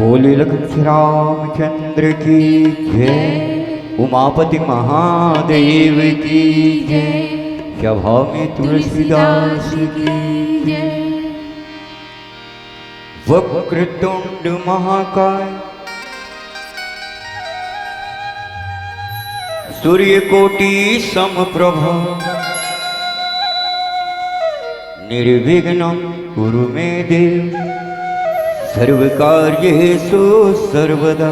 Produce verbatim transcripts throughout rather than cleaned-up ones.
बोले लखन श्री रामचंद्र की जय, उमापति महादेव की जय, सभा में तुलसीदास की जय। वक्रतुंड महाकाय, सूर्यकोटि समप्रभ, निर्विघ्नं कुरु मे देव, सर्वकार्येषु सर्वदा।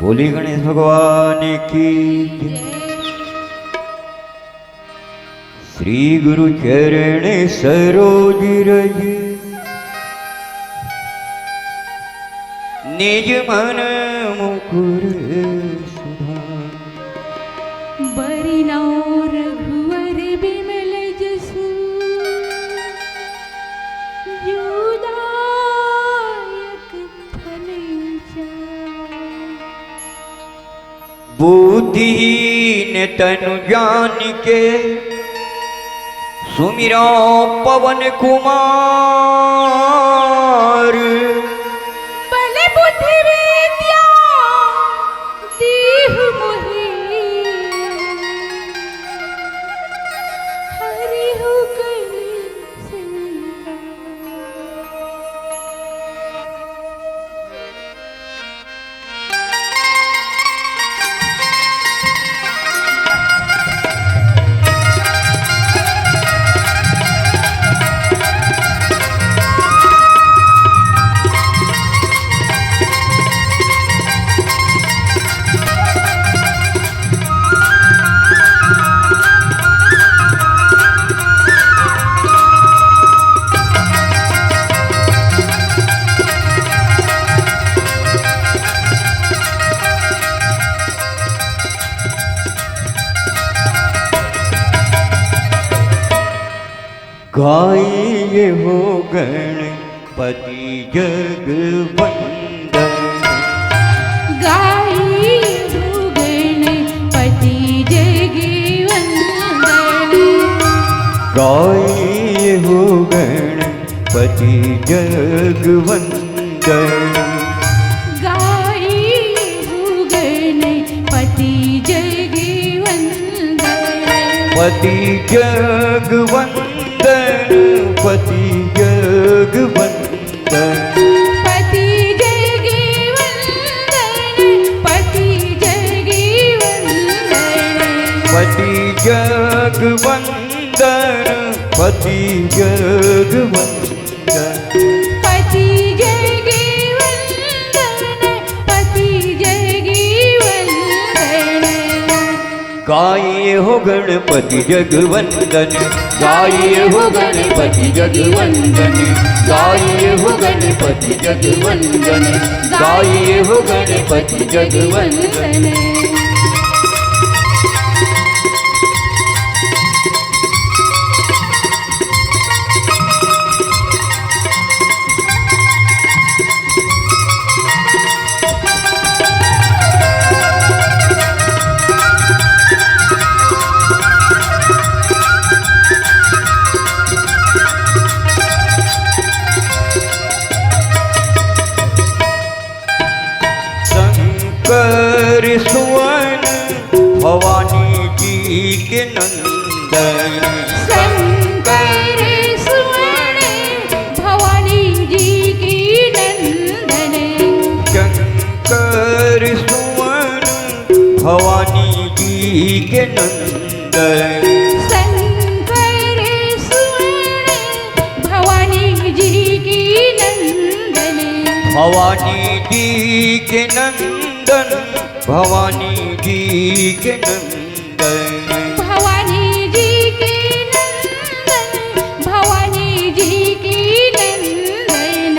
बोली गणेश भगवान की जय। श्री गुरु चरण सरोज रज, निज मन मुकुर सुधार। बरनउँ रघुवर बिमल जसु, जो दायक फल चारि। बुद्धिहीन तनु जानिके, सुमिरउँ पवन कुमार। बल बुद्धि विद्या दीन्ह मोहि, हरिउ कलेस विकार। गाई एहो गणपति जग वंदन। गाई एहो गणपति जग वंदन। गाई एहो गणपति जग वंदन। गाई एहो गणपति जग वंदन। पति जग वंदन, पति जग वंदन। पति जग वंदन, पति जग वंदन। पति जग वंदन, पति जग वंदन। पति जग वंदन, पति जग वंदन। गाई एहो गणपति जग वंदन, गाई एहो गणपति जग वंदन, गाई एहो गणपति जग वंदन, गाई एहो गणपति जग वंदन। शंकर सुवन भवानी जी के नंदन। शंकर सुवन भवानी जी के नंदन। शंकर सुवन भवानी जी के नंदन। शंकर सुवन भवानी जी के नंदन। भवानी जी के नंदन, भवानी जी के नंदन। भवानी जी के नंदन, भवानी जी के नंदन।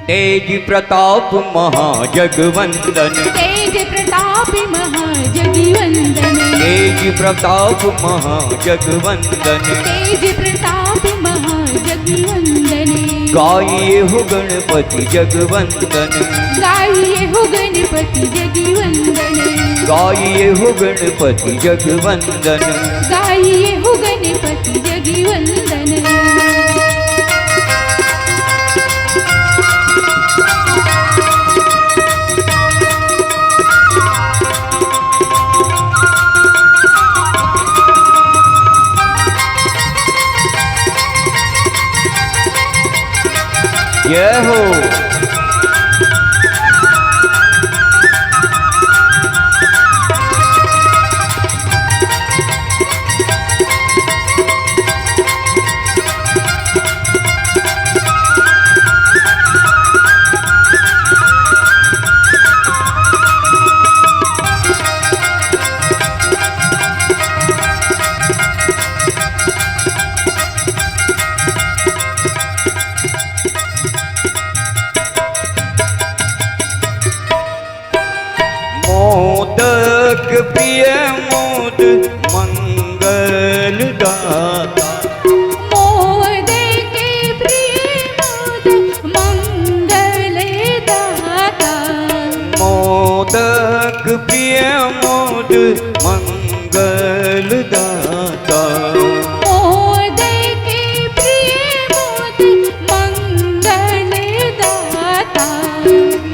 तेज प्रताप महाजगवंदन। तेज प्रताप महाजगवंदन। तेज प्रताप महाजगवंदन। तेज प्रताप महाजगवंदन। गाई एहो गणपति जगवंदन। गाई एहो गणपति जगवंदन। गाई एहो गणपति जगवंदन। गाई एहो गणपति जगवंदन। जय हो। मोदक प्रिय मोद मंगल दाता। मोदक प्रिय मोद मंगल दाता। मोदक प्रिय मोद मंगल दाता। मोदक प्रिय मोद मंगल दाता।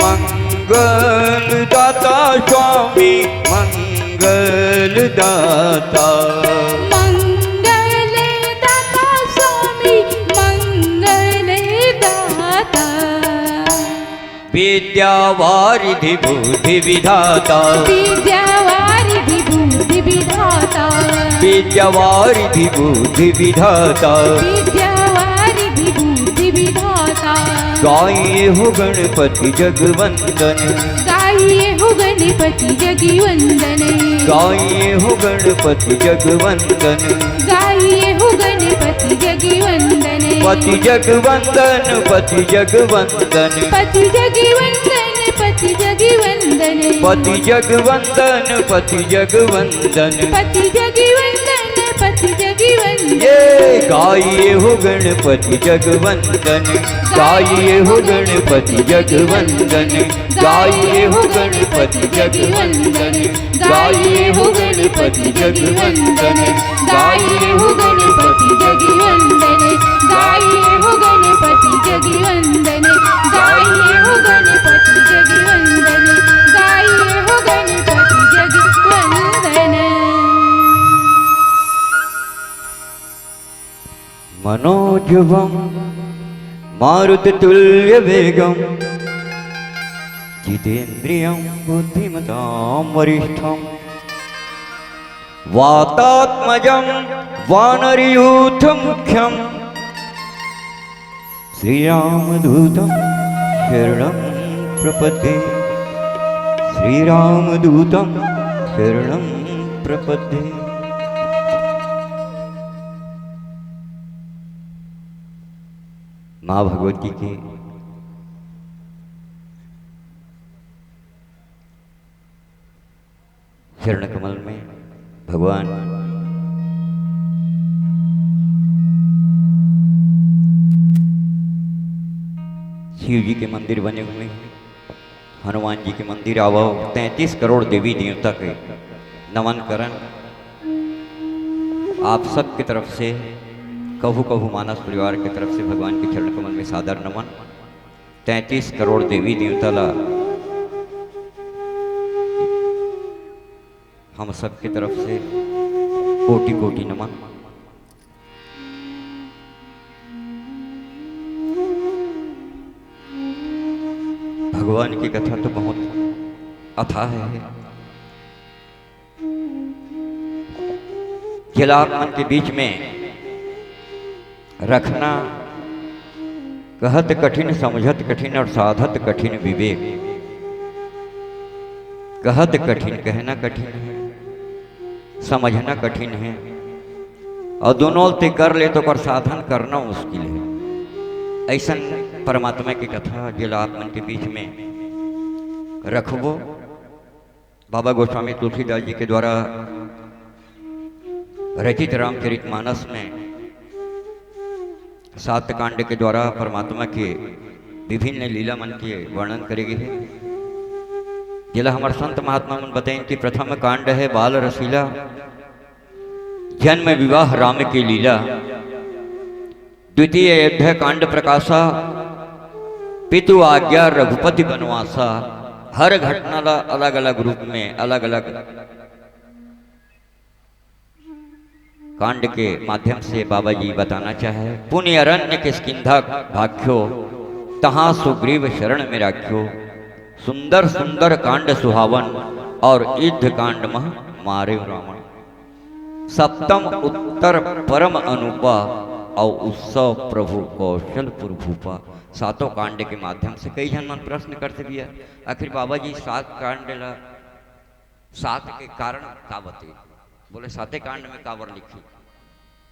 मंगल दाता स्वामी मंगल दाता। मंगल दाता स्वामी मंगल दाता। विद्या वारिधि बुद्धि विधाता। विद्या वारिधि बुद्धि विधाता। विद्या वारिधि बुद्धि विधाता। विद्या वारिधि बुद्धि विधाता। गाइए हो गणपति जगवंदन। गाइए हो गणपति जगवंदन। गाइए हो गणपति जगवंदन। गाइए हो गणपति जगवंदन। पति जगवंदन, पति जगवंदन। पति जगवंदन, पति जगवंदन। पति जगवंदन, पति जगवंदन। पति जगवंदन, पति जगवंदन। ये गाइए हो गणपति जगवंदन। गाइए हो गणपति जगवंदन। गाइए हो गणपति जगवंदन। गाइए हो गणपति जगवंदन। गाइए हो गणपति जगवंदन। गाइए हो गणपति जगवंदन। गाइए हो गणपति जगवंदन। गाइए हो गणपति जगवंदन। मनोजवं मारुततुल्यवेगं जितेन्द्रियं बुद्धिमतां वरिष्ठं वातात्मजं वानरयूथमुख्यं श्रीरामदूतं शरणं प्रपद्ये। श्रीरामदूतं शरणं प्रपद्ये। माँ भगवती के चरण कमल में भगवान शिव जी के मंदिर बने हुए हैं, हनुमान जी के मंदिर आवव, तैंतीस करोड़ देवी देवता के नमन करन। आप सबके तरफ से, कहू कहू मानस परिवार के तरफ से भगवान के चरण कमल में सादर नमन। तैंतीस करोड़ देवी देवता ला हम सबके तरफ से कोटि कोटि नमन। भगवान की कथा तो बहुत अथाह है। जेला आप मन के बीच में रखना कहत कठिन, समझत कठिन और साधत कठिन विवेक। कहत कठिन, कहना कठिन है, समझना कठिन है, और दोनों ते कर ले तो ओकर साधन करना मुश्किल है। ऐसन परमात्मा की कथा जेला आप मन के बीच में रखबो। बाबा गोस्वामी तुलसीदास जी के द्वारा रचित रामचरित मानस में सात कांड के द्वारा परमात्मा के विभिन्न लीला मन के वर्णन करे गे हे। जेला हमर संत महात्मा मन बताइन कि प्रथम कांड है बाल रसीला, जन्म विवाह राम के लीला। द्वितीय अयोध्या कांड प्रकाशा, पितु आज्ञा रघुपति बनवासा। हर घटना ला अलग-अलग रूप में, अलग-अलग कांड के माध्यम से बाबा जी बताना चाहे। पुनि अरण्य किष्किंधा भाख्यो, तहाँ सुग्रीव शरण में राख्यो। सुंदर सुंदर कांड सुहावन, और युद्ध कांड मह मारे रावण। सप्तम उत्तर परम अनुपा, और उत्सव प्रभु कौशलपुर भूपा। सातों कांड के माध्यम से कई झन मन प्रश्न करथे भैया, आखिर बाबा जी सात कांड ला, सात के कारण का बते? बोले, साते कांड में काबर लिखी?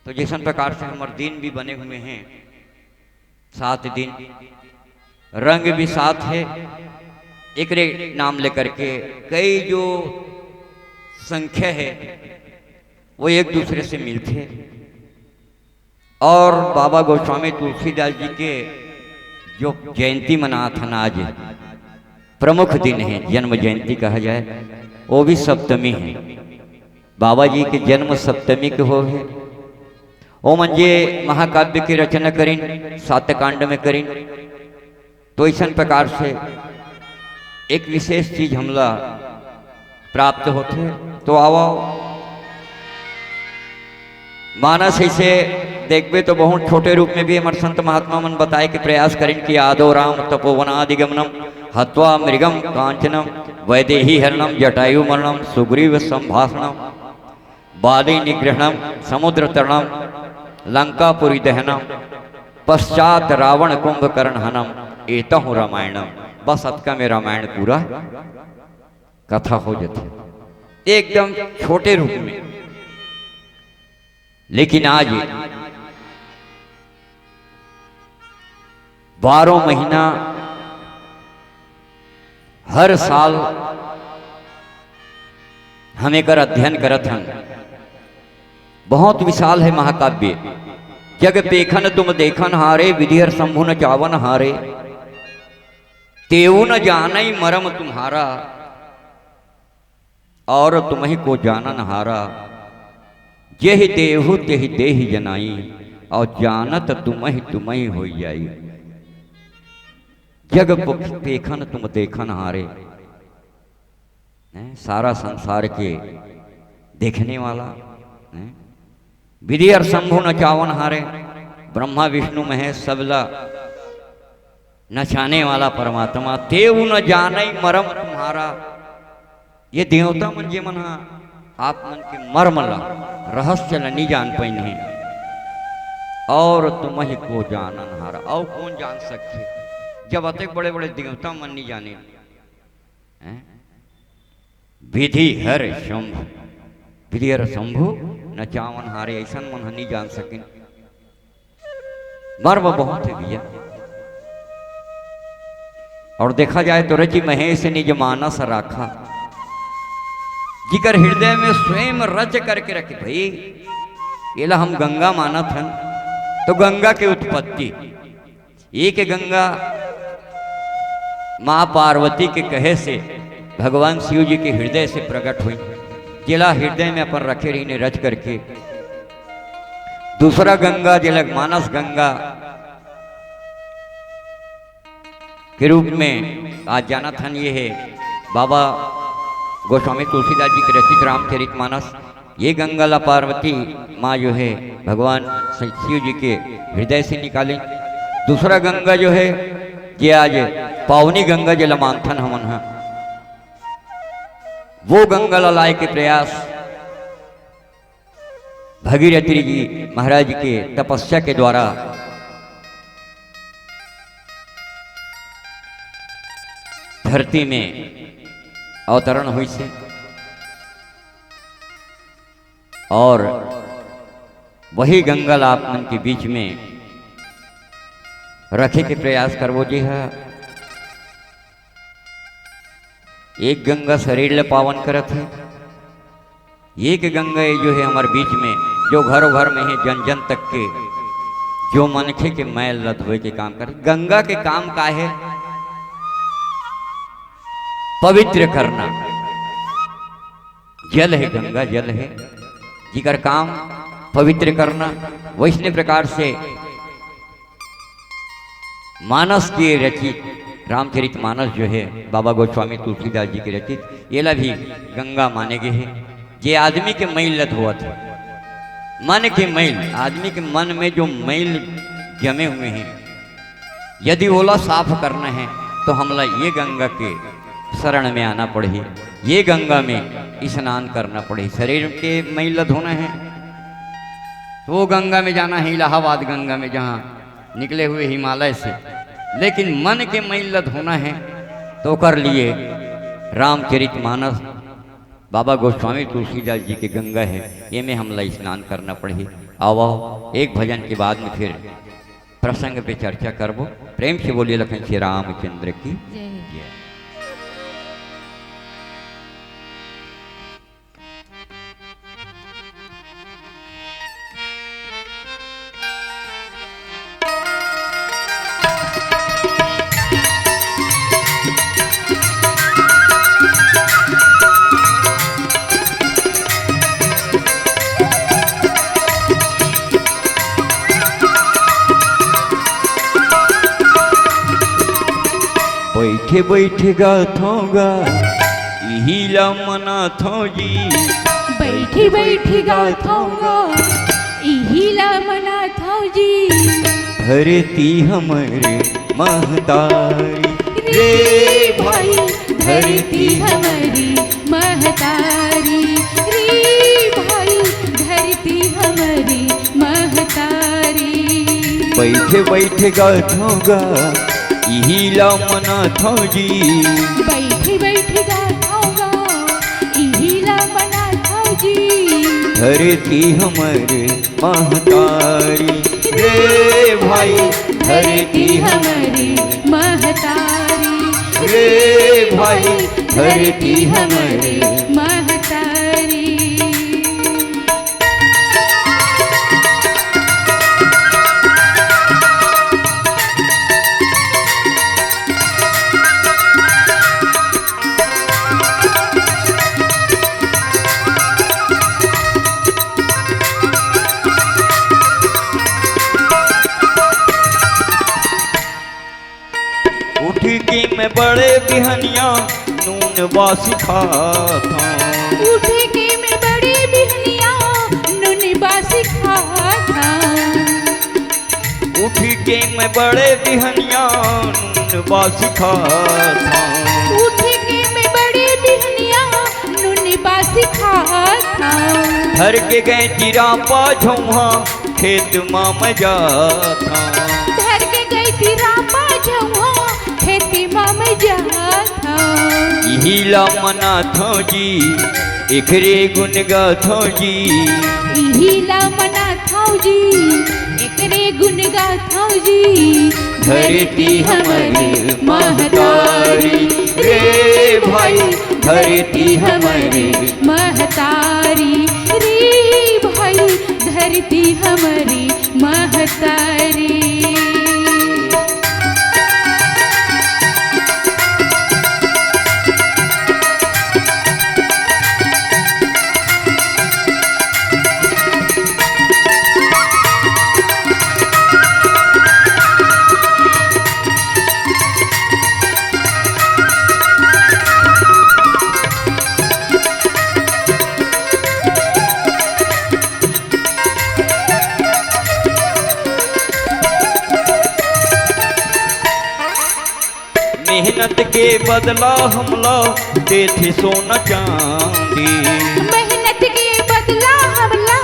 तो जैसन प्रकार से हमर दिन भी बने हुए हैं, सात दिन, रंग भी सात है, एकरे नाम लेकर के कई जो संख्या है, वो एक दूसरे से मिलथे। और बाबा गोस्वामी तुलसीदास जी के जो जयंती मनाथन आज, प्रमुख दिन है, जन्म जयंती कहा जाए, वो भी सप्तमी है। बाबा जी के जन्म सप्तमी के होहे। ओमन जे महाकाव्य के रचना करिन, सात कांड में करिन, तो ऐसन प्रकार से एक विशेष चीज हमला प्राप्त होथे। तो आवव, मानस इसे देखबे तो बहुत छोटे रूप में भी हमर संत महात्मा मन बताए के प्रयास करिन कि आदो राम तपोवनादिगमनम हत्वा मृगम कांचनम वैदेही हरणम जटायु मरणम सुग्रीव संभाषणम बाली निग्रहणम समुद्र तरणम लंकापुरी दहनम पश्चात रावण कुंभकर्ण हनम एतहु रामायणम। बस अतका में रामायण पूरा कथा हो जाथे, एकदम छोटे रूप में। लेकिन आज बारह महीना हर साल हम एकर अध्ययन करत हन। बहुत विशाल है महाकाव्य। जग पेखन तुम देखन हारे, विधि हर शंभु न चावन हारे। तेऊ न जानई मरम तुम्हारा, और तुम्ही को जानन हारा। जेहि देहु तेहि देहि जनाई, और जानत तुम्ही तुम्ही होई जाई। जग प-, पेखन तुम देखन हारे, हैं? सारा संसार के देखने वाला, हैं? विधि हर शंभु नचावन हारे, ब्रह्मा विष्णु महेश सबला नचाने वाला परमात्मा। तेऊ न जानई मरम तुम्हारा, ये देवता मन जे मन हा आप मन के मर्म ला, रहस्य ला नी जान पाइन हे। और तुम्ही को जानन हारा, और कौन जान सकथे जब अतेक बड़े बड़े देवता मन नी जाने, हैं? विधि हर शंभु, विधि हर शंभु नचावन हारे, ऐसन मन ह नी जान सकिन। मर्म बहुत है भैया। और देखा जाए तो रचि महेश निज मानस राखा, जिकर हृदय में स्वयं रच करके रखे भाई, एला हम गंगा मानत हन, तो गंगा के उत्पत्ति एक गंगा माँ पार्वती के कहे से भगवान शिव जी के हृदय से प्रकट हुई, जेला हृदय में अपन रखे रहिने रच करके। दूसरा गंगा जेला मानस गंगा के रूप में आज जानत हन, ये है बाबा गोस्वामी तुलसीदास जी के रचित रामचरित मानस। ये गंगा ला पार्वती माँ जो है भगवान शिव जी के हृदय से निकाली। दूसरा गंगा जो है, जे आज पावनी गंगा जेला मानथन हमन ह, वो गंगा ला लाए के प्रयास भगीरथी जी महाराज के तपस्या के द्वारा धरती में अवतरण हुई से। और वही गंगा ला आप मन के बीच में रखे के प्रयास करबो जी हा। एक गंगा शरीर ले पावन करत है, एक गंगा ये जो है हमारे बीच में, जो घरों घर में है, जन जन तक के जो मनखे के मैल ला धोए के काम करे। गंगा के काम का है? पवित्र करना। जल है, गंगा जल है, जिकर काम पवित्र करना। वैसने प्रकार से मानस के रचित रामचरित मानस जो है बाबा गोस्वामी तुलसीदास जी के रचित, येला भी गंगा माने गए हैं। जे आदमी के मैल ला धोवत है, मन के मैल, आदमी के मन में जो मैल जमे हुए हैं, यदि ओला साफ करना हे, तो हमला ये गंगा के शरण में आना पड़ही, ये गंगा में स्नान करना पड़ही। शरीर के मैल ला धोना हे, तो वो गंगा में जाना हे, इलाहाबाद गंगा में, जहाँ निकले हुए हिमालय से। लेकिन मन के मैल ला धोना हे, तो ओकर लिए रामचरित मानस, बाबा गोस्वामी तुलसीदास जी के गंगा हे, ये में हमला स्नान करना पड़ही। आओ, आओ, एक भजन के बाद में फिर प्रसंग पे चर्चा करबो। प्रेम से बोलिए लखन श्री रामचंद्र की जय। जय। बइठे बइठे गाथों गा, इही ला मनाथों जी। बइठे बइठे गाथों गा, इही ला मनाथों जी। धरती हमर महतारी रे भाई, धरती हमरी महतारी रे भाई, धरती हमरी महतारी। बइठे बइठे गाथों गा, इही ला मनाथों जी। बइठे बइठे गाथों गा, इही ला मनाथों जी। धरती हमर महतारी रे भाई, धरती हमरी महतारी रे भाई, धरती हमरी महतारी। उठ के मैं बड़े बिहनिया नून बासी खाथों। उठ के मैं बड़े बिहनिया नून बासी खाथों। उठ के मैं बड़े बिहनिया नून बासी खाथों। उठ के मैं बड़े बिहनिया नून बासी खाथों। धर के गइती रापा झउहा खेत मा मैं जाथों। धर के गइती रापा झउहा खेत मा मैं जाथों। इही ला मनाथों जी, एकरे गुन गाथों जी। इही ला मनाथों जी, एकरे गुन गाथों जी। धरती हमरी महतारी रे भाई, धरती हमरी महतारी रे भाई, धरती हमरी महतारी। मेहनत के बदला हमला देथे सोना चांदी। मेहनत के बदला हमला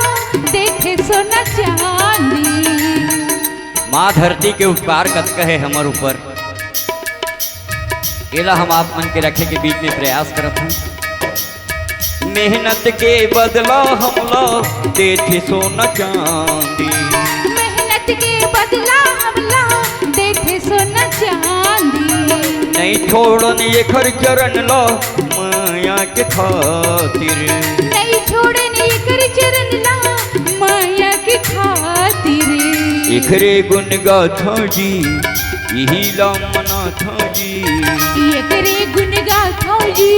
देथे सोना चांदी। माँ धरती के उपकार कतका हे हमर ऊपर, एला हम आप मन के रखे के बीच में प्रयास करत हन। मेहनत के बदला हमला देथे सोना चांदी। मेहनत के बदला हमला देथे सोना चांदी। नइ छोड़न एखर चरण ला मया के खातिर। नइ छोड़न एखर चरण ला मया के खातिर। एखरे गुन गाथों जी, इही ला मनाथों जी। एकरे गुन गाथों जी,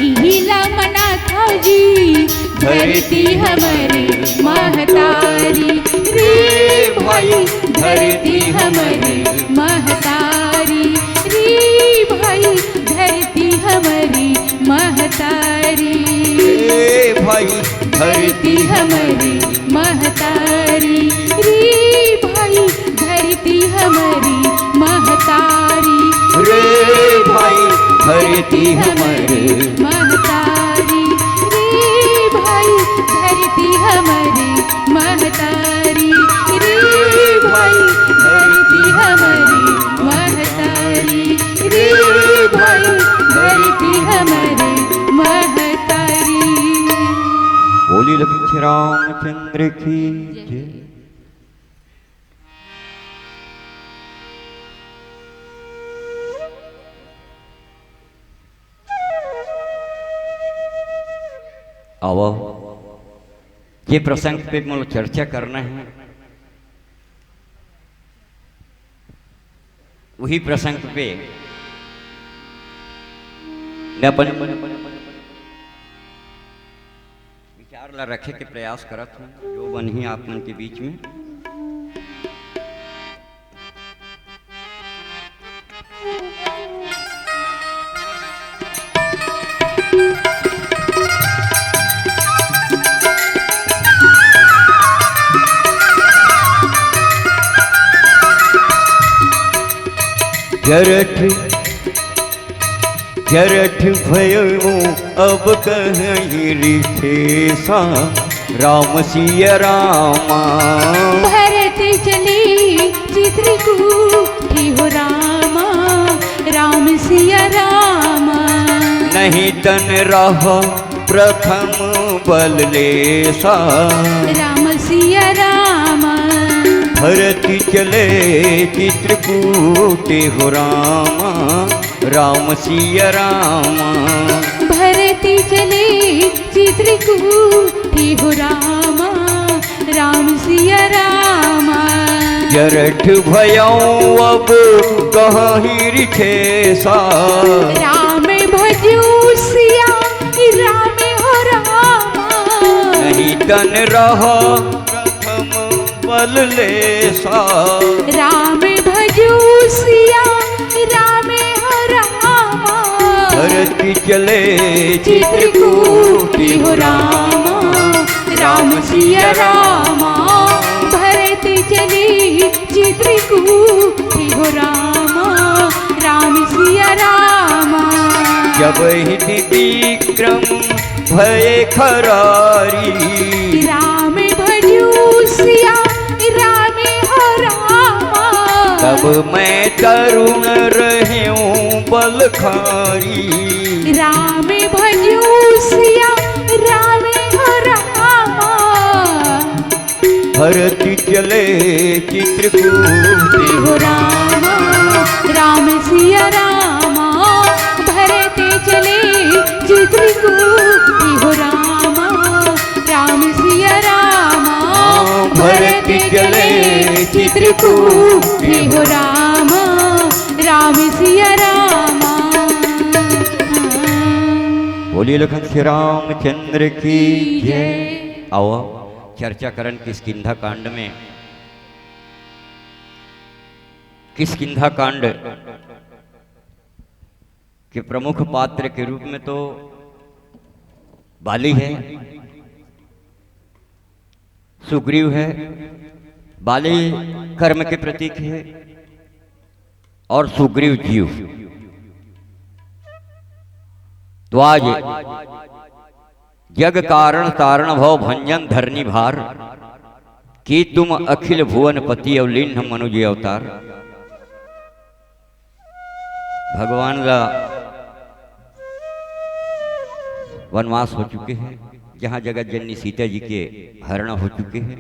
इही ला मनाथों जी। धरती हमरी महतारी रे भाई, धरती हमरी महतारी रे भाई, धरती हमरी महतारी। ए भाई, धरती हमरी महतारी रे भाई, धरती हमरी महतारी। रे भाई धरती हमर महतारी, रे भाई धरती हमर महतारी, रे भाई धरती हमर महतारी, रे भाई धरती हमर महतारी। बोली लखन श्री रामचंद्र की जय। आवा, जे प्रसंग पे मोला चर्चा करना हे, उही प्रसंग पे मैं अपन विचार ला रखे के प्रयास करत हूँ, जो बनही आप मन के बीच में। जरठ जरठ भयो अब कहीं रिथेसा, राम सिया रामा। भरत चले चित्रकूट हो रामा, राम सिया रामा। नहीं तन रहा प्रथम बल लेसा, राम सिया रामा। भरत चले चित्रकूट हो रामा, राम सिया रामा। भरत चले चित्रकूट हो रामा, राम सिया रामा। जरठ भयउ अब कहीं रिथेसा, राम भजू सिया राम हो रामा। नहीं तन रहा प्रथम बल लेसा, राम भजू सिया राम हो रामा। भरत चले चित्रकूट हो रामा, राम सिया रामा। भरत चले चित्रकूट हो रामा, राम सिया रामा। जब हित विक्रम भय खरारी, राम भजू सिया राम हो रामा। तब मैं तरुण रहूं बलखारी, राम भजू सिया राम हो रामा। भरत चले चित्रकूट हो रामा, राम सिया रामा। भरत चले चित्रकूट हो रामा, राम सिया रामा। भरत चले चित्रकूट हो रामा, राम सिया रामा। बोलिए लखन श्री रामचंद्र की जय। आओ, चर्चा करन किष्किंधा कांड में। किष्किंधा कांड के प्रमुख पात्र के रूप में तो बाली है, सुग्रीव है। बाली कर्म के प्रतीक है और सुग्रीव जीव। तो आज जग कारण तारण भव भंजन धरनी भार, की तुम अखिल भुवन पति अवलीन मनुज अवतार। भगवान ला वनवास हो चुके हैं, जहाँ जगत जननी सीता जी के हरण हो चुके हैं।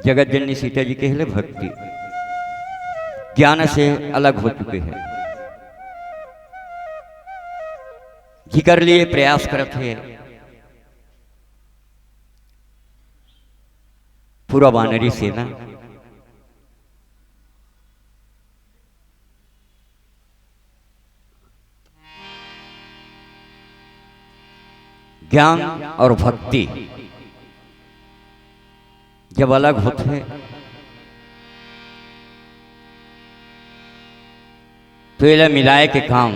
जगत जननी सीता जी के हले भक्ति ज्ञान से अलग हो चुके हैं। जिकर लिए प्रयास करत हे पूरा वानरी सेना। ज्ञान और भक्ति जब अलग होथे, तो एला मिलाए के काम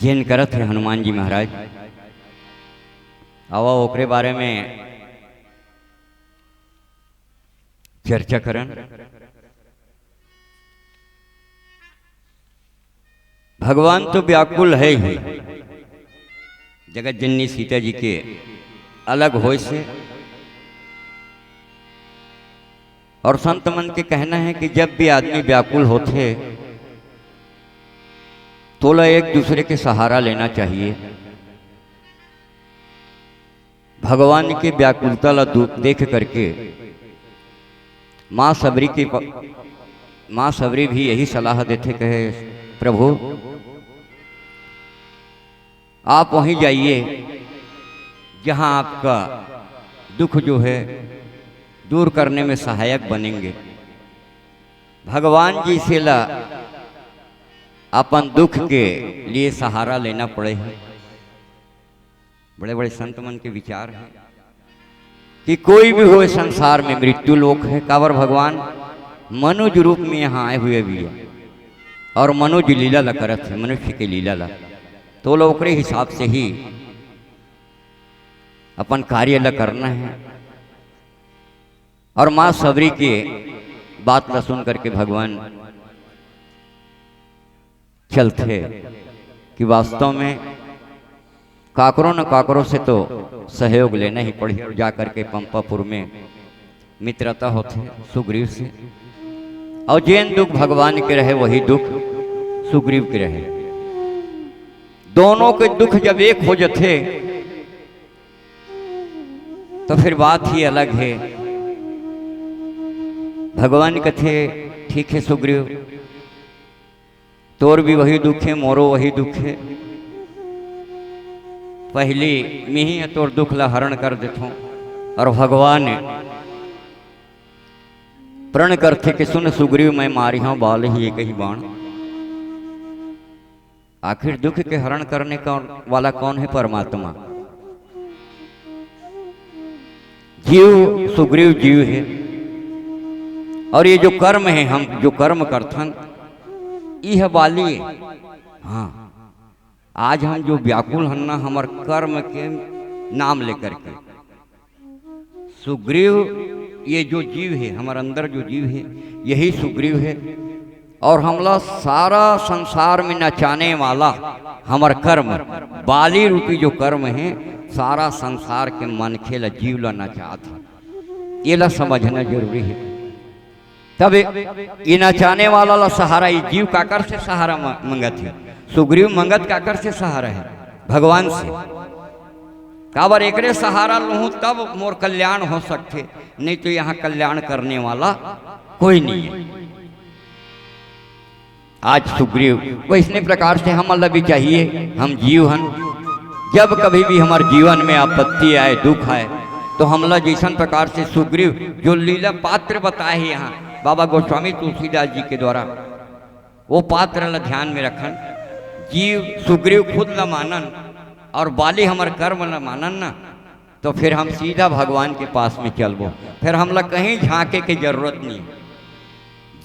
जेन करत हे हनुमान जी महाराज। आवा, ओकरे बारे में चर्चा करन। भगवान तो व्याकुल है ही, जगत जननी सीता जी के अलग होय से। और संत मन के कहना है कि जब भी आदमी व्याकुल होथे, तोला एक दूसरे के सहारा लेना चाहिए। भगवान के व्याकुलता ला दू-, देख करके माँ सबरी की प-, माँ सबरी भी यही सलाह देथे, कहे, "प्रभु, आप वहीं जाइए जहाँ आपका दुख जो है दूर करने में सहायक बनेंगे।" भगवान जी से ला अपन दुख के लिए सहारा लेना पड़े है। बड़े-बड़े संत मन के विचार है कि कोई भी होय संसार में मृत्यु लोक है, काबर भगवान मनुज रूप में यहाँ आए हुए भी है और मनुज लीला ला करत है, मनुष्य के लीला ला, तो ओला ओकरे हिसाब से ही अपन कार्य ला करना है। और माँ सबरी के बात ला सुन करके भगवान चलथे कि वास्तव में काकरो न काकरो से तो सहयोग लेना ही पड़ही। और जा करके पंपापुर में मित्रता होथे सुग्रीव से, और जेन दुख भगवान के रहे, वही दुख सुग्रीव के रहे। दोनों के दुख जब एक हो जथे, तो फिर बात ही अलग है। भगवान कथे, "ठीक है सुग्रीव, तोर भी वही दुख है, मोरो वही दुख है। पहली मिही तोर दुख ला हरण कर देथों।" और भगवान प्रण करथे कि, "सुन सुग्रीव, मैं मारिहौं बाल ही एक ही बाण।" आखिर दुख के हरण करने कौन, वाला कौन है? परमात्मा। जीव, सुग्रीव जीव है। और ये जो कर्म है, हम जो कर्म करथन, यह बाली है। हाँ, आज हम जो व्याकुल हन ना, हमर कर्म के नाम लेकर के। सुग्रीव, ये जो जीव है, हमर अंदर जो जीव है, यही सुग्रीव है। और हमला सारा संसार में नचाने वाला हमर कर्म, बाली रूपी जो कर्म है, सारा संसार के मनखे ला, जीव ला नचात है। ये ला समझना जरूरी है। तब ये नचाने वाला ला सहारा, ये जीव काकर से सहारा म-, मंगत है? सुग्रीव मंगत काकर से सहारा है? भगवान से। काबर एकरे सहारा लूहूं तब मोर कल्याण हो सकथे, नहीं तो यहाँ कल्याण करने वाला कोई नहीं है। आज सुग्रीव वैसने प्रकार से हमन ला भी चाहिए, हम जीव हन, जब कभी भी हमर जीवन में आपत्ति आए, दुख आए, तो हमला जैसन प्रकार से सुग्रीव जो लीला पात्र बताए हे यहाँ बाबा गोस्वामी तुलसीदास जी के द्वारा, वो पात्र ला ध्यान में रखन। जीव सुग्रीव खुद ला मानन और बाली हमर कर्म ला मानन ना, तो फिर हम सीधा भगवान के पास में चलबो, फिर हमला कहीं झांके के जरूरत नहीं।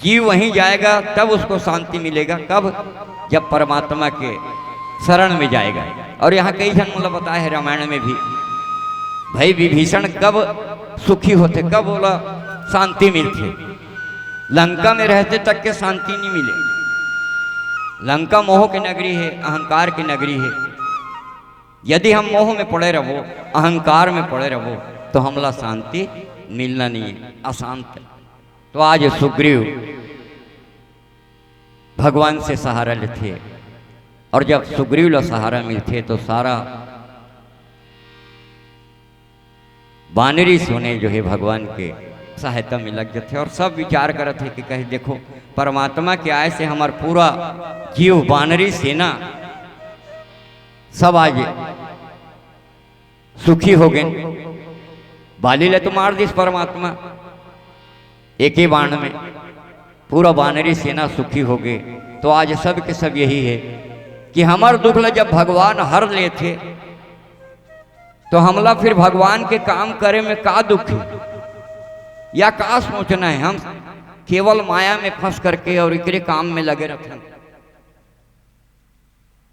जीव वहीं जाएगा तब उसको शांति मिलेगा। कब? जब परमात्मा के शरण में जाएगा। और यहाँ कई झन मतलब बताए हैं रामायण में भी, भाई विभीषण कब सुखी होथे, कब ओला शांति मिलथे? लंका में रहते तक के शांति नहीं मिले। लंका मोह के नगरी है, अहंकार की नगरी है। यदि हम मोह में पड़े रहो, अहंकार में पड़े रहो, तो हमला शांति मिलना नहीं है, अशांत। तो आज सुग्रीव भगवान से सहारा लेथे, और जब सुग्रीव ला सहारा मिलथे तो सारा बानरी सेना जो है भगवान के सहायता में लग जाथे, और सब विचार करत है कि कहे, "देखो, परमात्मा के आय से हमर पूरा जीव बानरी सेना सब आज सुखी हो गए।" बाली ला तो मार दिस परमात्मा एके बाण में, पूरा बानरी सेना सुखी हो गए। तो आज सब के सब यही है कि हमर दुख ला जब भगवान हर लेथे, तो हमला फिर भगवान के काम करे में का दुख है या का सोचना है? हम केवल माया में फंस करके और एकरे काम में लगे रहते हैं।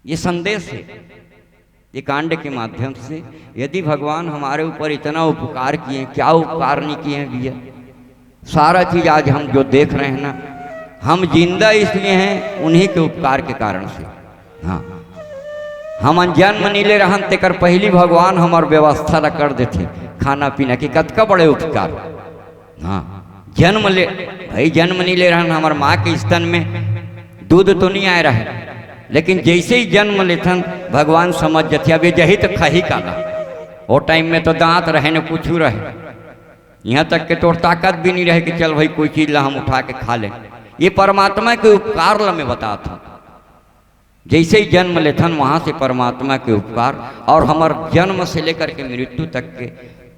ये संदेश है, ये कांड के माध्यम से। यदि भगवान हमारे ऊपर इतना उपकार किए, क्या उपकार नहीं किए हैं भैया? सारा चीज आज हम जो देख रहे हैं ना, हम जिंदा इसलिए हैं उन्हीं के उपकार के कारण से। हाँ, हमन जन्म नइ ले रहन, तेकर पहिली भगवान हमर व्यवस्था ला कर देथे, खाना पीना के। कतका बड़े उपकार। हाँ, जन्म ले, भाई, जन्म नइ ले रहन, हमर माँ के स्तन में दूध तो नइ आए रहे, लेकिन जैसे ही जन्म लेथन, भगवान समझ जथे, अब ये जही तो खाही काला। वो टाइम में तो दांत रहे न कुछ रहे, यहाँ तक के तोर ताकत भी नहीं रहे कि चल भाई, कोई चीज ला हम उठा के खा ले। ये परमात्मा के उपकार ला मैं बतात हूँ। जैसे ही जन्म लेथन, वहां से परमात्मा के उपकार, और हमर जन्म से लेकर के मृत्यु तक के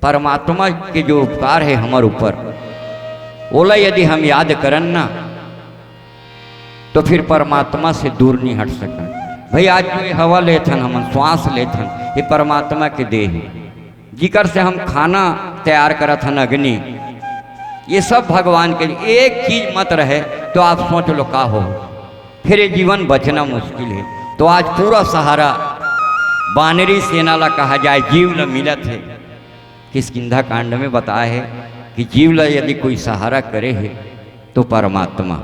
परमात्मा के जो उपकार है हमर ऊपर, ओला यदि हम याद करन ना, तो फिर परमात्मा से दूर नहीं हट सकन। भाई, आज जो ये हवा लेथन, हमन श्वास लेथन, ये परमात्मा के देह है, जिकर से हम खाना तैयार करत हन, अग्नि, ये सब भगवान के लिए। एक चीज मत रहे तो आप सोच लो का हो, फिर ये जीवन बचना मुश्किल है। तो आज पूरा सहारा बानरी सेना ला कहा जाए, जीव ला मिलत है। किष्किंधा कांड में बताया है कि जीव ला यदि कोई सहारा करे है तो परमात्मा,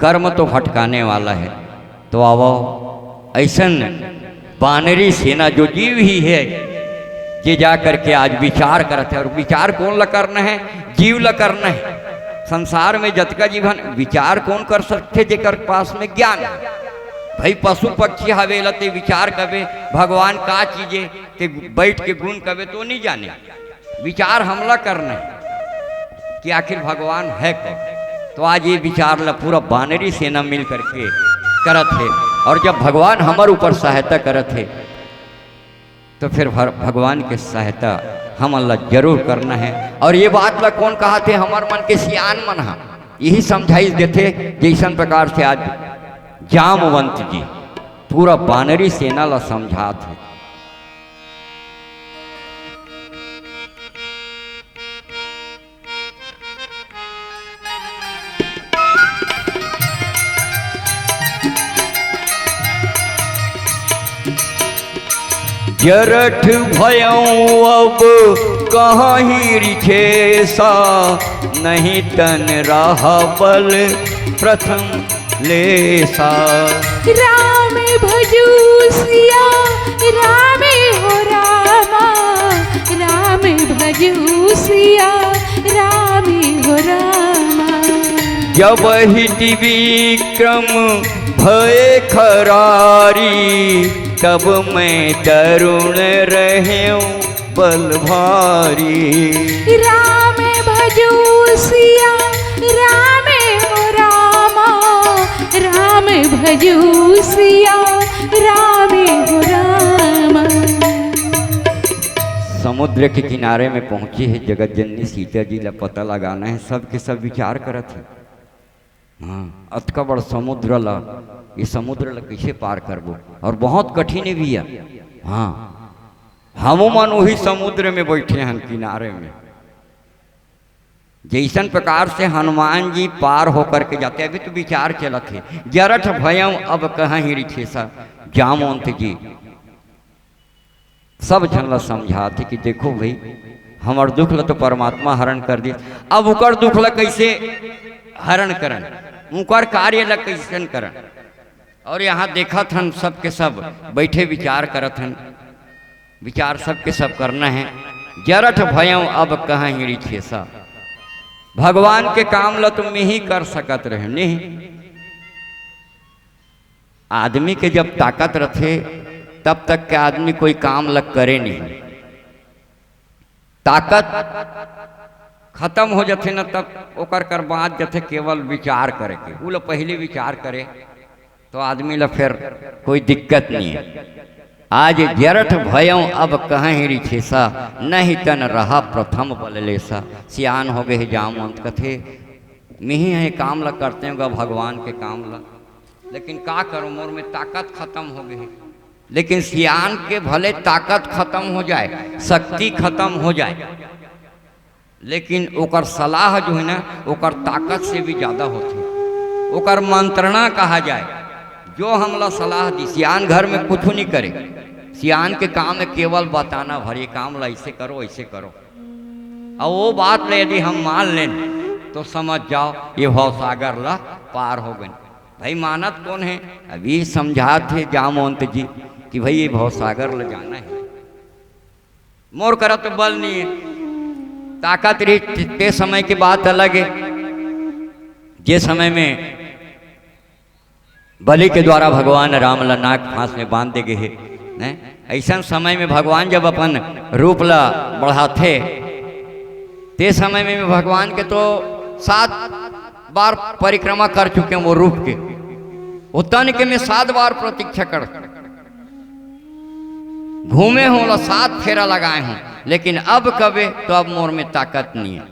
कर्म तो भटकाने वाला है। तो आवो, ऐसन बानरी सेना जो जीव ही है, जे जा करके आज विचार करत है। और विचार कौन ला करना है? जीव ला करना है। संसार में जतका जीव हन, विचार कौन कर सकथे? जेकर पास में ज्ञान है। भाई, पशु पक्षी हवे ला ते विचार करबे, भगवान का चीजे, ते बैठ के गुण करबे तो नहीं जाने। विचार हमला करना है कि आखिर भगवान है कौन। तो आज ये विचार ला पूरा बानरी सेना मिल करके करत है, और जब भगवान हमर ऊपर सहायता करत है, तो फिर भर-, भगवान के सहायता हमन ला जरूर करना है। और ये बात ला कौन कहा थे? हमर मन के सियान मन हा यही समझाइश देथे, जैसन प्रकार से आज जामवंत जी पूरा बानरी सेना ला समझात है। जरठ भयं अब कहाहीं रिछेसा, नहीं तन रहा बल प्रथम लेसा। राम भजू सिया राम हो रामा, राम भजू सिया राम हो रामा। जब ही त्रिविक्रम भय खरारी, तब मैं तरुण रहेंव बल भारी। राम भजू सिया राम हो रामा, राम भजू सिया राम हो रामा। समुद्र के किनारे में पहुंची है जगत जननी सीता जी ला पता लगाना है, सबके सब विचार करत है। हाँ, अतका बड़ समुद्र ला, ये समुद्र ला कैसे पार करबो? और बहुत कठिन है भैया। हाँ, हम मन वही समुद्र में बैठे हैं किनारे में। जैसन प्रकार से हनुमान जी पार होकर के जाते, अभी तो विचार चलत है, जरठ भयम अब कहाहीं रिछेसा, जामवंत जी सब झन ला समझात हे कि देखो भाई, हमर दुख ला तो परमात्मा हरण कर दिस, अब उकर दुख ला कैसे हरण करन, उकर कार्य ला कैसन करन। और यहाँ देखत हन, सबके सब बैठे विचार करत हन, विचार सबके सब करना है। जरठ भयं अब कहाहीं रिछेसा, भगवान के काम ला तो मैं ही कर सकत रहे नहीं। आदमी के जब ताकत रथे, तब तक के आदमी कोई काम ल करे नहीं। ताकत खत्म हो जथे न, तब ओकर कर बाँच जथे केवल विचार करे के। उ ल पहले विचार करे, तो आदमी ल फिर कोई दिक्कत नहीं है। आज जरठ भयं अब कहाहीं रिछेसा, नहीं तन रहा प्रथम बल लेसा। सियान हो गए हे जामवंत, कथे, मिही हे काम ल करते होगा, भगवान के काम ल, लेकिन का करूं, मोर में ताकत खत्म हो गई। लेकिन सियान के भले ताकत खत्म हो जाए, शक्ति खत्म हो जाए, लेकिन ओकर सलाह जो है ना, ओकर ताकत से भी ज्यादा होथे। ओकर मंत्रणा कहा जाए, जो हमला सलाह दी, सियान घर में कुछ नहीं करे। सियान के काम है केवल बताना भर, ये काम ला ऐसे करो, ऐसे करो। और वो बात ले यदि हम मान लें, तो समझ जाओ, ये भवसागर ला पार हो गए। भाई, मानत कोन हे? अभी समझात हे जामवंत जी कि भाई, ये भवसागर ला जाना हे। मोर करा तो बल नहीं है, ताकत रही ते समय की बात अलग है। जे समय में बलि के द्वारा भगवान राम ला नाग फांस में बांध दे गए हे, हैं? ऐसन समय में भगवान जब अपन रूप ला बढ़ाथे, ते समय में भगवान के तो सात बार परिक्रमा कर चुके हैं वो रूप के। वो तन के में सात बार प्रतीक्षा कर घूमे हों ला, सात फेरा लगाए हों, लेकिन अब कबे तो अब मोर में ताकत नहीं है।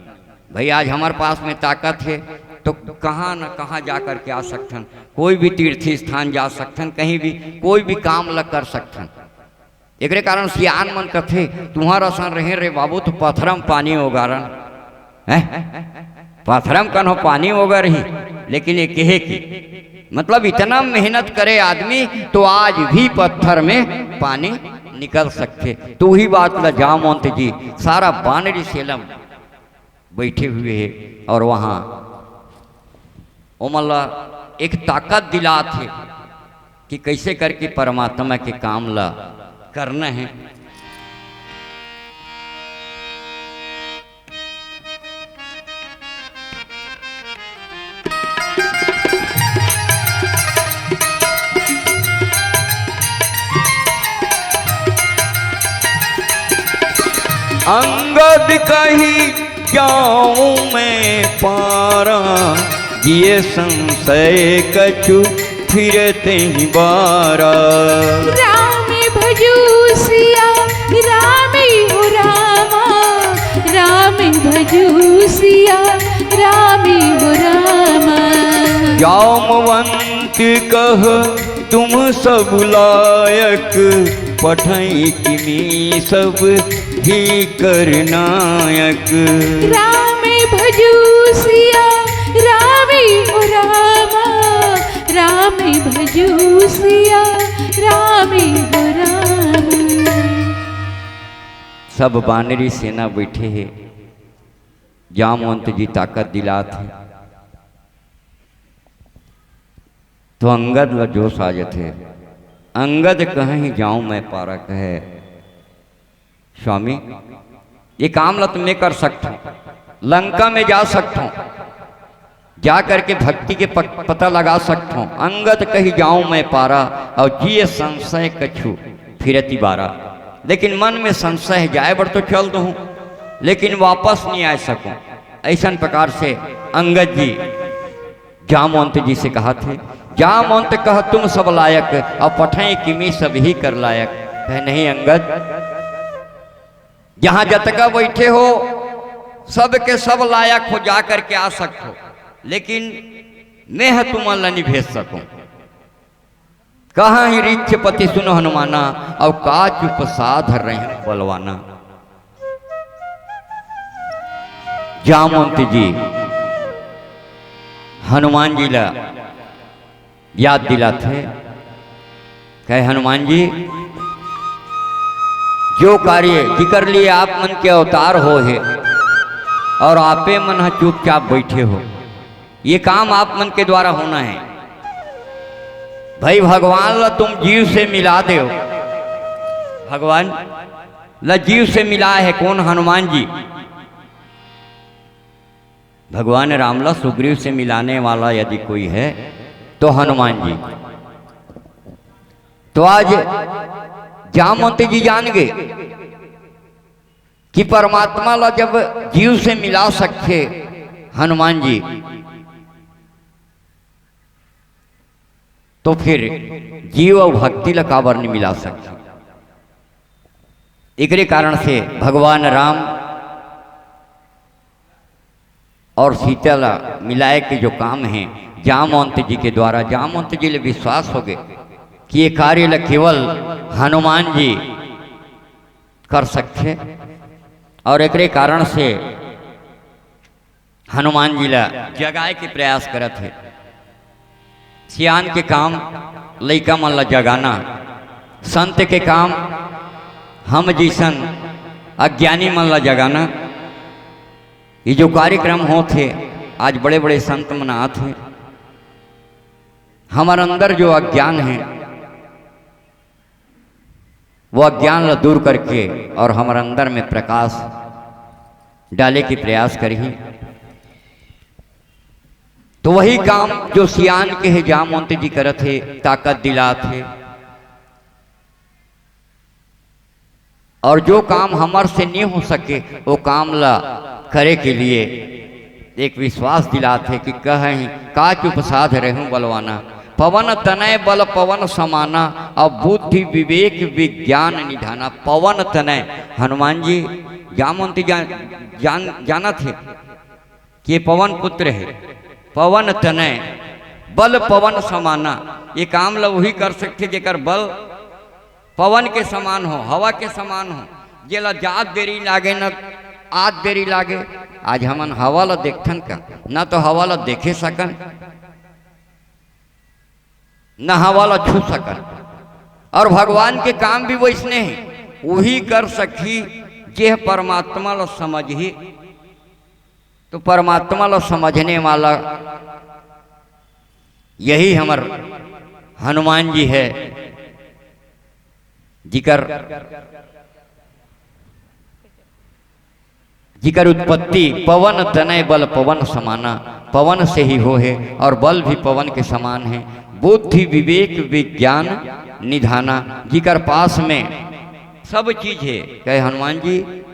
भाई, आज हमारे पास में ताकत है तो कहाँ न कहाँ जा करके आ सकथन, कोई भी तीर्थ स्थान जा सकथन, कहीं भी कोई भी काम ल कर सकथन। एकरे कारण सियान मन कथे, "तुहर असन रहे रे बाबू तो पथरम पानी ओगारन।" हैं? पथरम कन्हो पानी ओगर ही, लेकिन ये कहे कि मतलब इतना मेहनत करे आदमी तो आज भी पत्थर में पानी निकल सकथे। तो वही बात ला जामवंत जी सारा बानरी सेना बैठे हुए हे और वहाँ ओमन ला एक ताकत दिलात हे कि कैसे करके परमात्मा के काम ला करना है। अंगद कहि जाऊं मैं पारा, जिय संसय कछु फिरते ही बारा। राम भजू सिया, राम हो रामा, राम भजू सिया, राम हो रामा। जामवंत कह तुम सब लायक, पठई किमी सब ही कर नायक। राम भजू सिया, राम हो रामा, राम भजू सिया, राम हो रामा। सब बानरी सेना बैठे हे, जामवंत जी ताकत दिलात हे। तो अंगद ला जोश आ जाथे। अंगद कहे ही जाऊं मैं पारा, कहे, "स्वामी, ये काम ला तो मैं कर सकता हूँ, लंका में जा सकता हूँ, जा करके भक्ति के प-, पता लगा सकता हूँ।" अंगद कही जाऊं मैं पारा, और जिय संसय कछु फिरति बारा। लेकिन मन में संसय है, जाए बर तो चल दूँ, लेकिन वापस नहीं आ सकूँ। ऐसन प्रकार से अंगद जी जामवंत जी से कहा थे, "जामवंत कह तुम सब लायक, अब पठई किमी सब ही कर लायक।" कहे, "नहीं अंगद, जहां जतका बैठे हो, सब के सब लायक हो, जा करके आ सकते हो, लेकिन मैं ह तुमन ला नहीं भेज सकूं।" कहा ही रिच्छ पति सुन हनुमाना, अब का चुप साध रहे बलवाना। जामवंत जी हनुमान जी ला याद दिलाथे, कहे, "हनुमान जी, जो कार्य जिकर लिए आप मन के अवतार हो हे और आपे मन ह चुपचाप बैठे हो, ये काम आप मन के द्वारा होना है। भाई, भगवान ला तुम जीव से मिला दो।" भगवान ला जीव से मिला है कौन? हनुमान जी। भगवान राम ला सुग्रीव से मिलाने वाला यदि कोई है तो हनुमान जी। तो आज जामवंत जी जान गए कि परमात्मा ला जब जीव से मिला सकथे हनुमान जी, तो फिर जीव अउ भक्ति ला काबर नहीं मिला सकथे? एकरे कारण से भगवान राम और सीता ला मिलाए के जो काम है, जामवंत जी के द्वारा, जामवंत जी ले विश्वास हो गए कि ये कार्य ला केवल हनुमान जी कर सकथे। और एकरे कारण से हनुमान जी ला जगाए के प्रयास करत हे। सियान के काम लइका मन ला जगाना, संत के काम हम जइसन अज्ञानी मन ला जगाना। ये जो कार्यक्रम होत हे, आज बड़े-बड़े संत मन आत हे, हमर अंदर जो अज्ञान हे, वो अज्ञान ला दूर करके और हमर अंदर में प्रकाश डाले के प्रयास करही। तो वही काम जो सियान के हे, जामवंत जी करत हे, ताकत दिलात हे। और जो काम हमर से नहीं हो सके, वो काम ला करे के लिए एक विश्वास दिलात हे कि कहहीं का चुप साध रहूं बलवाना, पवन तनय बल पवन समाना, और बुद्धि विवेक विज्ञान निधाना। पवन तनय, हनुमान जी जामवंती जान, जान, जानत हे कि ये पवन पुत्र हे, पवन तनय बल पवन समाना। ये काम ला वही कर सकथे जेकर बल पवन के समान हो, हवा के समान हो, जेला जात देरी लागे न आत देरी लागे। आज हमन हवा ला देखथन का? ना तो हवा ला देखे सकन, ना हवा ला छू सकन। और भगवान के काम भी वैसने हे, वही कर सकही जेह परमात्मा ला समझही। तो परमात्मा ला समझने वाला यही हमर हनुमान जी हे, जिकर, जिकर उत्पत्ति पवन तनय बल पवन समाना, पवन से ही हो हे और बल भी पवन के समान हे। बुद्धि विवेक विज्ञान निधाना, जिकर पास में सब चीज हे। कहे, हनुमान जी,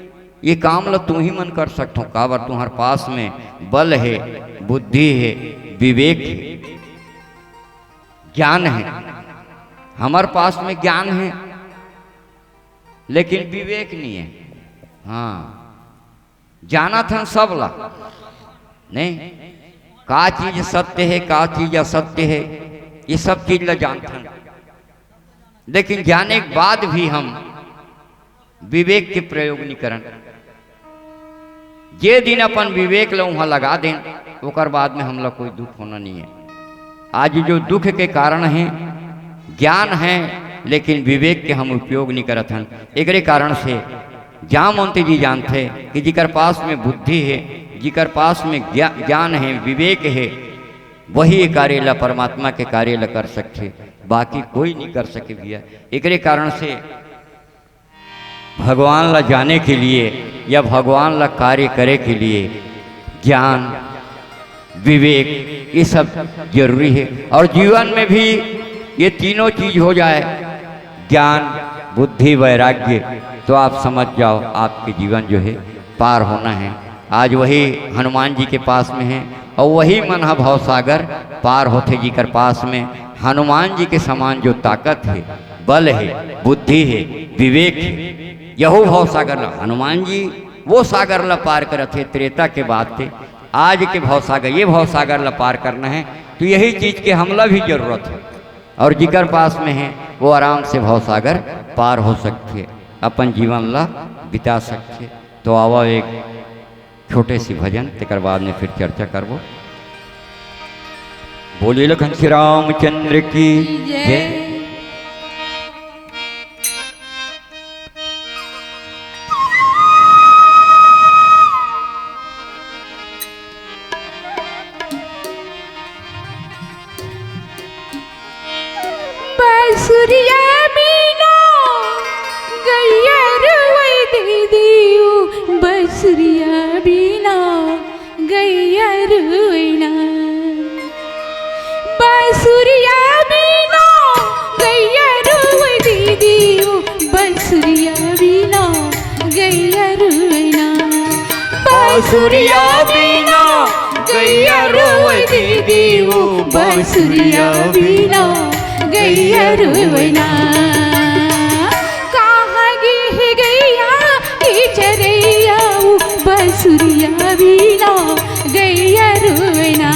ये काम ल तुही मन कर सकथो, काबर तुहर पास में बल हे, बुद्धि हे, विवेक हे, ज्ञान हे। हमर पास में ज्ञान हे, लेकिन विवेक नहीं हे। हाँ, जानत हन सब ला, नहीं, का चीज सत्य हे, का चीज असत्य हे, ये सब चीज ला जानथन। लेकिन जाने के बाद भी हम विवेक के प्रयोग नहीं करन। जे दिन अपन विवेक ल उहाँ लगा देन, ओकर बाद में हमला कोई दुख होना नहीं है। आज जो दुख के कारण है, ज्ञान है, लेकिन विवेक के हम उपयोग नहीं करत हन। एकरे कारण से जामवंती जी जानथे कि जिकर पास में बुद्धि है, जिकर पास में ज्ञा-, ज्ञान है, विवेक है, वही ये कार्य ला, परमात्मा के कार्य ला कर सकथे, बाकी कोई नहीं कर सके भैया। एकरे कारण से भगवान ला जाने के लिए या भगवान ला कार्य करे के लिए ज्ञान, विवेक, ये सब जरूरी है। और जीवन में भी ये तीनों चीज हो जाए, ज्ञान, बुद्धि, वैराग्य, तो आप समझ जाओ, आपके जीवन जो है पार होना है। आज वही हनुमान जी के पास में है और वही मन ह भवसागर पार होथे, जिकर पास में हनुमान जी के समान जो ताकत है, बल है, बुद्धि है, विवेक है, यहू भवसागर ला, हनुमान जी वो सागर ला पार करत हे त्रेता के बाद थे। आज के भवसागर, ये भवसागर ला पार करना है, तो यही चीज के हमला भी जरूरत है। और जिकर पास में है, वो आराम से भवसागर पार हो सकथे, अपन जीवन ला बिता सकथे। तो आवा एक छोटे सी भजन, तेकर बाद में फिर चर्चा करबो। बोलिए लखन श्री रामचंद्र की जय। जय। बांसुरिया बीना गैया रुवई दे दियो, बांसुरिया बीना गैया रुवई ना। बांसुरिया बीना गैया रुवई दे दियो, बांसुरिया बीना गैया रुवई ना। बांसुरिया बीना गैया रोवै दीदी वो, बांसुरिया बीना गैया रोवै ना। कहाँ गे हे गैया के चरैया वो, बांसुरिया बीना गैया रोवै ना।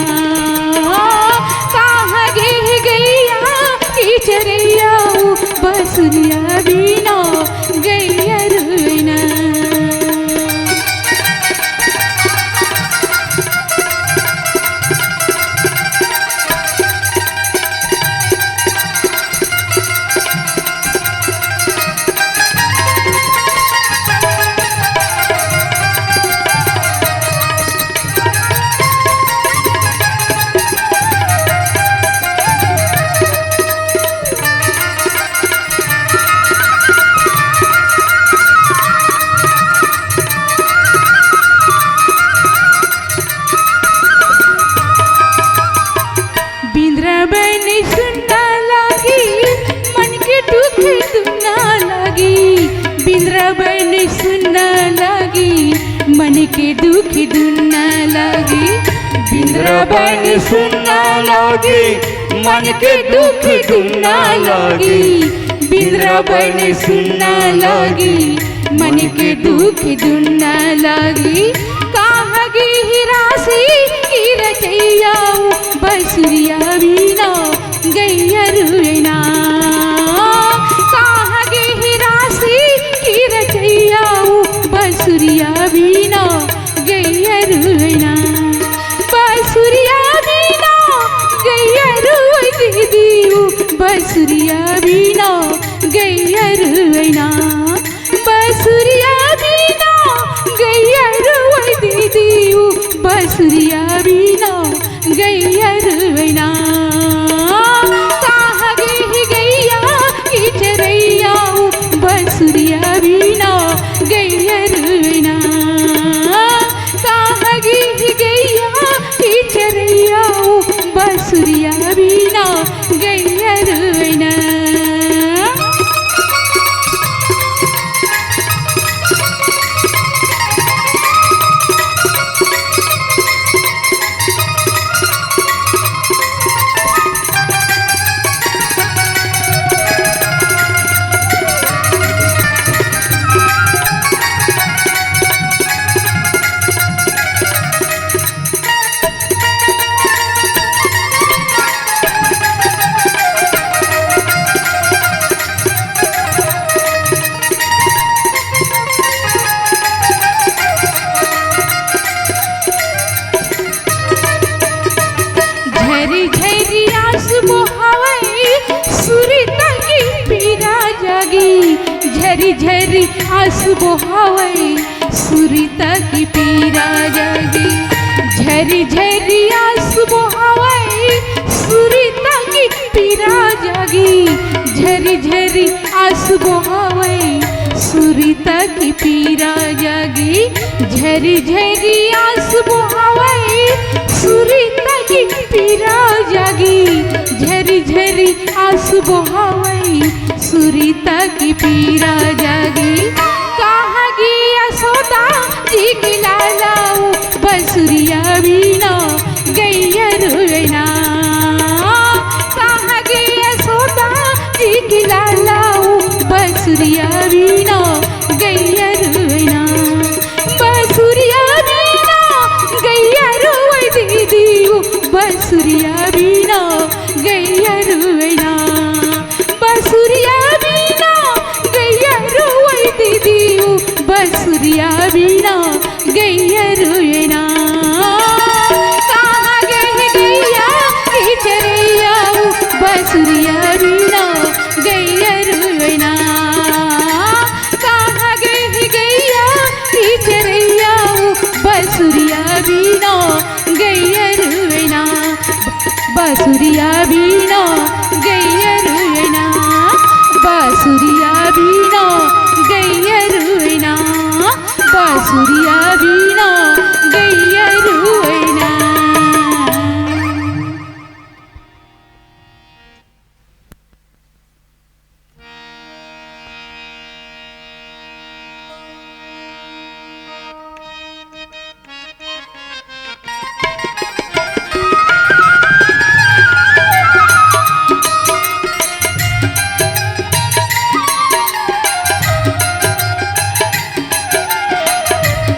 कहाँ गे हे गैया के चरैया वो, बांसुरिया बीना गैया रोवै ना। मन के दुख दुन्ना लागे। बिंद्रा बन सुन्ना लागे, मन के दुख दुन्ना लागे। बिंद्रा बन सुन्ना लागे, मन के दुख दुन्ना लागे। कहाँ गे हे रास के रचइया, बंसुरिया बिना गइया रुवइना। कहाँ गे हे रास के रचइया, बंसुरिया बिना गइया रुवइना। बंसुरिया बिना गइया रुवइ दीदी, बंसुरिया बिना गइया रुवइना। बंसुरिया बिना गइया रुवइ दीदी, बंसुरिया बिना गइया रुवइना। कहाँ गे हे गइया के चरइया, बंसुरिया बिना गइया रुवइना। कहाँ गे हे गइया के चरइया, बंसुरिया बिना गइया रुवइना। झरी झरी आंसू बोहावय, सुरता के पीरा जागे। झरी झरी आंसू बोहावय, सुरता के पीरा जागे। झरी झरी आंसू बोहावय, सुरता के पीरा जागे। झरी झरी आंसू बोहावय, सुरता के पीरा जागे। झरी झरी आंसू बोहावय, सुरता के पीरा जागे। झरी झरी आंसू बोहावय, सुरता के पीरा जागे। कहाँ गे यशोदा जी के लाला, बंसुरिया बिना गइया रुवइना। कहाँ गे यशोदा जी के लाला, बंसुरिया बिना गइया रुवइना। बंसुरिया बिना गइया रुवइ दीदी, बंसुरिया बिना गइया रुवइना। बंसुरिया बिना गइया रुवइ दीदी, बंसुरिया बिना गइया रुवइना। कहाँ गे हे गइया के चरइया, बंसुरिया बिना गइया रुवइना। कहाँ गे हे गइया के चरइया, बंसुरिया बिना गइया रुवइना। बंसुरिया बिना गइया रुवइना। बंसुरिया बिना गइया रुवइना। बंसुरिया बिना गइया रुवइना।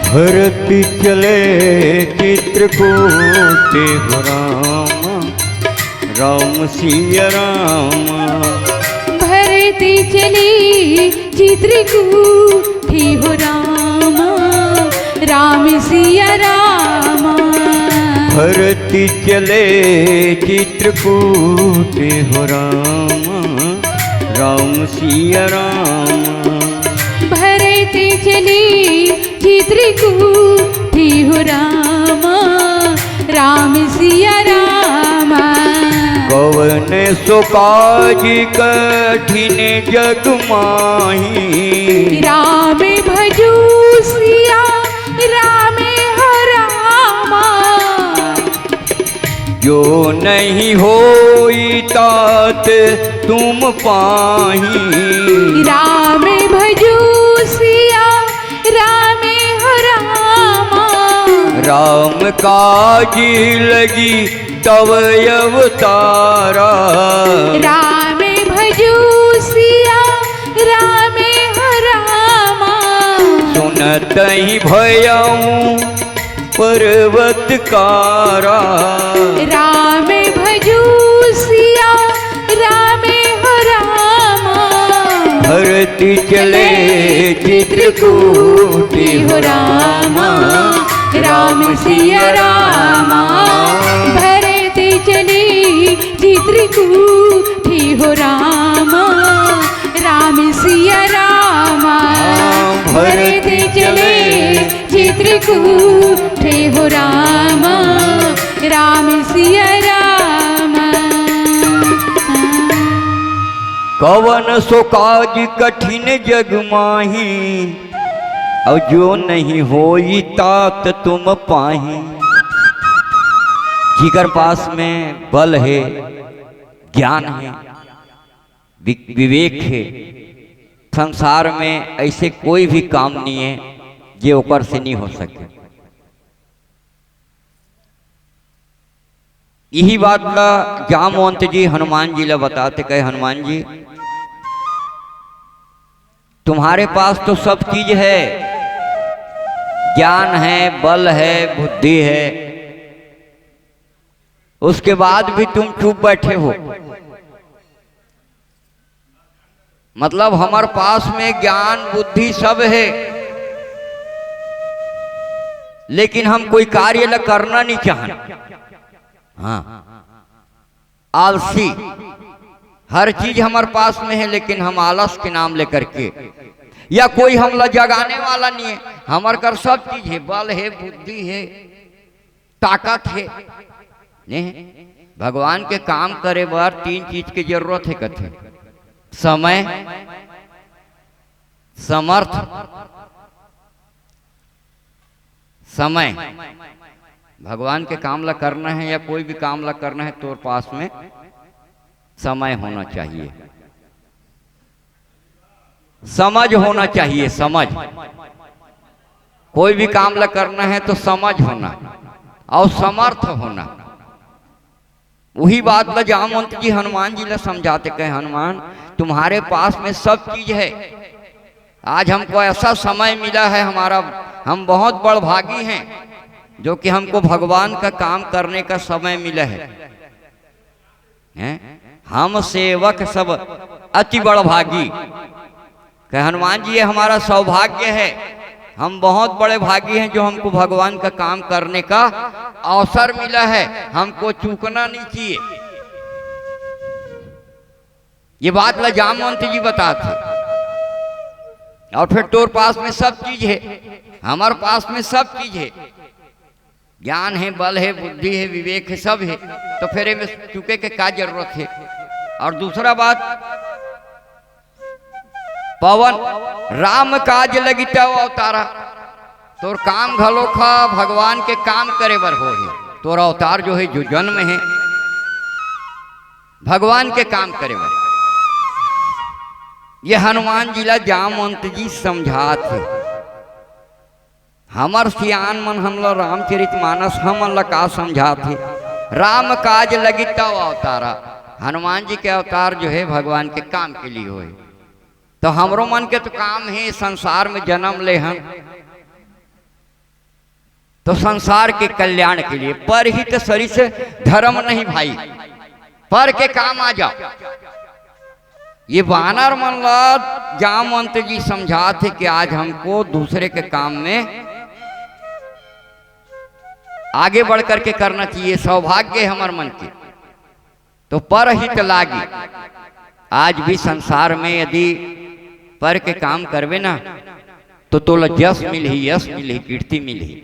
भरत चले चित्रकूट हो राम, राम सिया राम। भरत चले चित्रकूट हो राम, राम सिया राम। भरत चले चित्रकूट हो राम, राम सिया राम। भरत चले चित्रकूट हो राम, राम सिया राम। कवन सो काज कठिन जग माही। राम भजो सिया राम हो राम। जो नहीं होई तात तुम पाही। राम भजो सिया राम हो राम। राम काज लगी तव अवतारा। राम भजो सिया राम हो रामा। सुनतहि भयउ पर्वत कारा। राम भजो सिया राम हो रामा। भरत चले चित्रकूट हो रामा। राम सिया रामा। भरत चले चित्रकूट हो रामा। राम सिया रामा। भरत चले चित्रकूट हो रामा। राम सिया रामा। कवन सो काज कठिन जग माही, और जो नहीं होई तात तुम पाही। जिकर पास में बल है, ज्ञान है, वि-, विवेक है, संसार में ऐसे कोई भी काम नहीं है जे ओकर से नहीं हो सके। यही बात ला जामवंत जी हनुमान जी ला बताथे, कहे, "हनुमान जी, तुम्हारे पास तो सब चीज है, ज्ञान है, बल है, बुद्धि है, उसके बाद भी तुम चुप बैठे हो।" मतलब, हमर पास में ज्ञान बुद्धि सब है, लेकिन हम कोई कार्य ला करना नहीं चाहन। हाँ, आलसी। हर चीज हमर पास में है, लेकिन हम आलस के नाम लेकर के, या कोई हमला जगाने वाला नहीं है। हमर कर सब चीज है, बल है, बुद्धि है, ताकत है, नहीं? भगवान के काम करे बर तीन चीज के जरूरत है, कथे, समय, समर्थ, समय। भगवान के काम ला करना है या कोई भी काम ला करना है, तोर पास में समय होना चाहिए, समझ होना चाहिए, समझ। कोई भी काम ला करना है तो समझ होना और समर्थ होना। वही बात ला जामवंत जी हनुमान जी ला समझाथे, कहे, "हनुमान, तुम्हारे पास में सब चीज है। आज हमको ऐसा समय मिला है हमारा, हम बहुत बड़भागी हैं जो कि हमको भगवान का काम करने का समय मिला है।" हैं? "हम सेवक सब अति बड़भागी।" कहे, "हनुमान जी, ये हमारा सौभाग्य है, हम बहुत बड़े भागी हैं जो हमको भगवान का काम करने का अवसर मिला है, हमको चूकना नहीं चाहिए।" ये बात ला जामवंत जी बताथे। और फिर तोर पास में सब चीज है, हमारे पास में सब चीज है, ज्ञान है, बल है, बुद्धि है, विवेक है, सब है, तो फिर एमे चूके के का जरूरत है? और दूसरा बात, पवन, राम काज लगी तव अवतारा, तोर काम घलो खा भगवान के काम करे बर हो है। तोर अवतार जो है, जो जन्म है, भगवान के काम करे बर। ये हनुमान जी ला जामवंत जी समझात हे। हमर सियान मन हमला रामचरित मानस हमन ला का समझात हे? राम काज लगी तव अवतारा। हनुमान जी के अवतार जो है भगवान के काम के लिए होए। तो हमरो मन के तो काम है संसार में जन्म ले हन, तो संसार के कल्याण के लिए। परहित सरिस धर्म नहीं भाई, पर के काम आ जाओ। ये बानर मन ला जामवंत जी समझात हे कि आज हमको दूसरे के काम में आगे बढ़ करके करना चाहिए, सौभाग्य है हमर मन के। तो परहित लागी। आज भी संसार में यदि पर के काम करबे ना, तो तोला जस मिलही, यश मिलही, कीर्ति मिलही।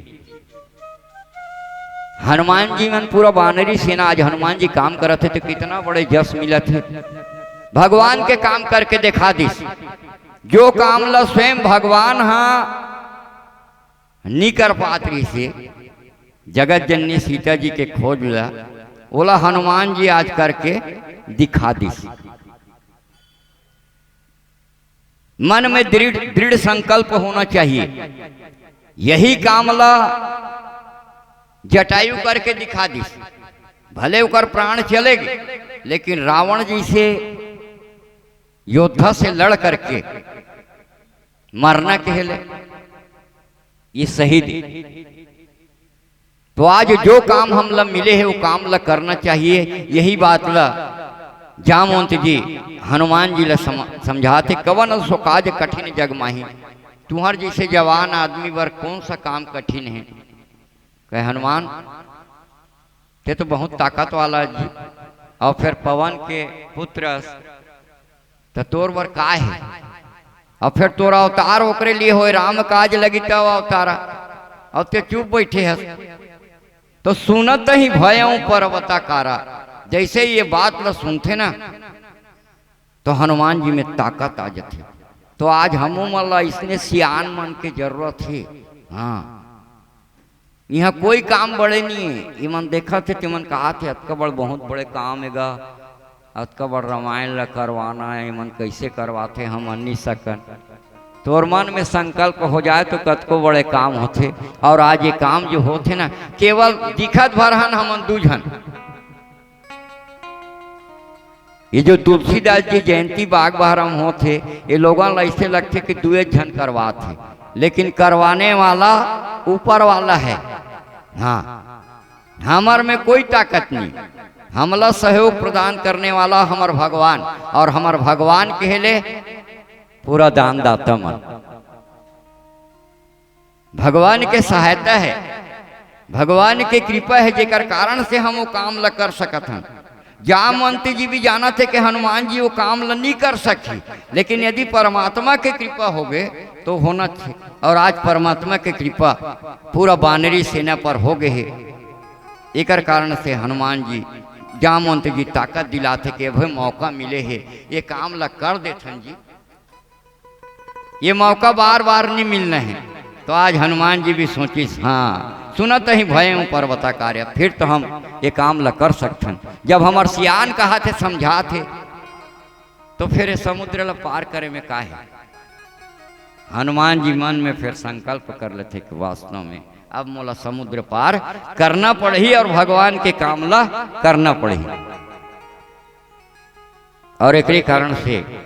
हनुमान जी मन पूरा बानरी सेना, आज हनुमान जी काम करत हे तो कितना बड़े जस मिलत हे। भगवान के काम करके दिखा दिस, जो काम ला स्वयं भगवान हा नी कर पात रहिसे, जगत जननी सीता जी के खोज ला, ओला हनुमान जी आज करके दिखा दिस। मन में दृढ़, दृढ़ संकल्प होना चाहिए। यही काम ला जटायु करके दिखा दिस। भले ओकर प्राण चले गे, लेकिन रावण जइसे योद्धा से लड़ करके मरना कहे ले, ये शहीद। तो आज जो काम हमला मिले हे, वो काम ला करना चाहिए। यही बात ला जामवंत जी हनुमान जी ला सम-, समझाथे, "कवन सो काज कठिन जग माही।" तुहर जइसे जवान आदमी बर कौन सा काम कठिन हे? कहे, "हनुमान, ते तो बहुत ताकत वाला जी, अउ फिर पवन के पुत्र अस, त तोर बर का हे? अउ फिर तोर अवतार ओकरे लिए होय, राम काज लगी तब अवतारा, अउ ते चुप बइठे हस।" तो सुनत ही भयउ पर्वताकारा। जइसे ये बात ल सुनथे ना, तो हनुमान जी में ताकत आ जाथे। तो आज हमू मन ला इसने सियान मन के जरूरत हे। हाँ, इहाँ कोई काम बड़े नहीं हे। इमन देखत हे, तिमन कहत हे, "अतका बड़, बहुत बड़े काम हे गा, अतका बड़ रामायण ला करवाना हे, इमन कइसे करवाथे, हम नइ सकन।" तोर मन में संकल्प हो जाए तो कतको बड़े काम होथे। और आज ये काम जो होथे ना, केवल दिखत भर हन हमन दू झन। ये जो तुलसीदास जी जयंती बाग बहरा म होथे, ये लोगन ला अइसे लगथे कि दुए झन करवात हे, लेकिन करवाने वाला ऊपर वाला हे। हाँ, हमर में कोई ताकत नहीं, हमला सहयोग प्रदान करने वाला हमर भगवान, और हमर भगवान कहे ले पूरा दान दाता मन। भगवान के सहायता हे, भगवान के कृपा हे, जेकर कारण से हम वो काम ल कर सकत हन। जामवंत जी भी जानत हे कि हनुमान जी वो काम ल नहीं कर सकही, लेकिन यदि परमात्मा के कृपा होगे तो होना थे। और आज परमात्मा के कृपा पूरा बानरी सेना पर होगे हे। एकर कारण से हनुमान जी, जामवंत जी ताकत दिलाथे कि अभी मौका मिले हे, ये काम ल कर देथन जी। ये मौका बार बार नहीं मिलना हे। तो आज हनुमान जी भी सोचिस, "हाँ, सुनत ही भयउ पर्वताकारा, फिर तो हम ये काम ल कर सकथन।" जब हमर सियान कहत हे, समझात हे, तो फिर ये समुद्र ल पार करे में का हे? हनुमान जी मन में फिर संकल्प कर लेथे कि वास्तव में अब मोला समुद्र पार करना पड़ही और भगवान के काम ल करना पड़ही। और एकरे कारण से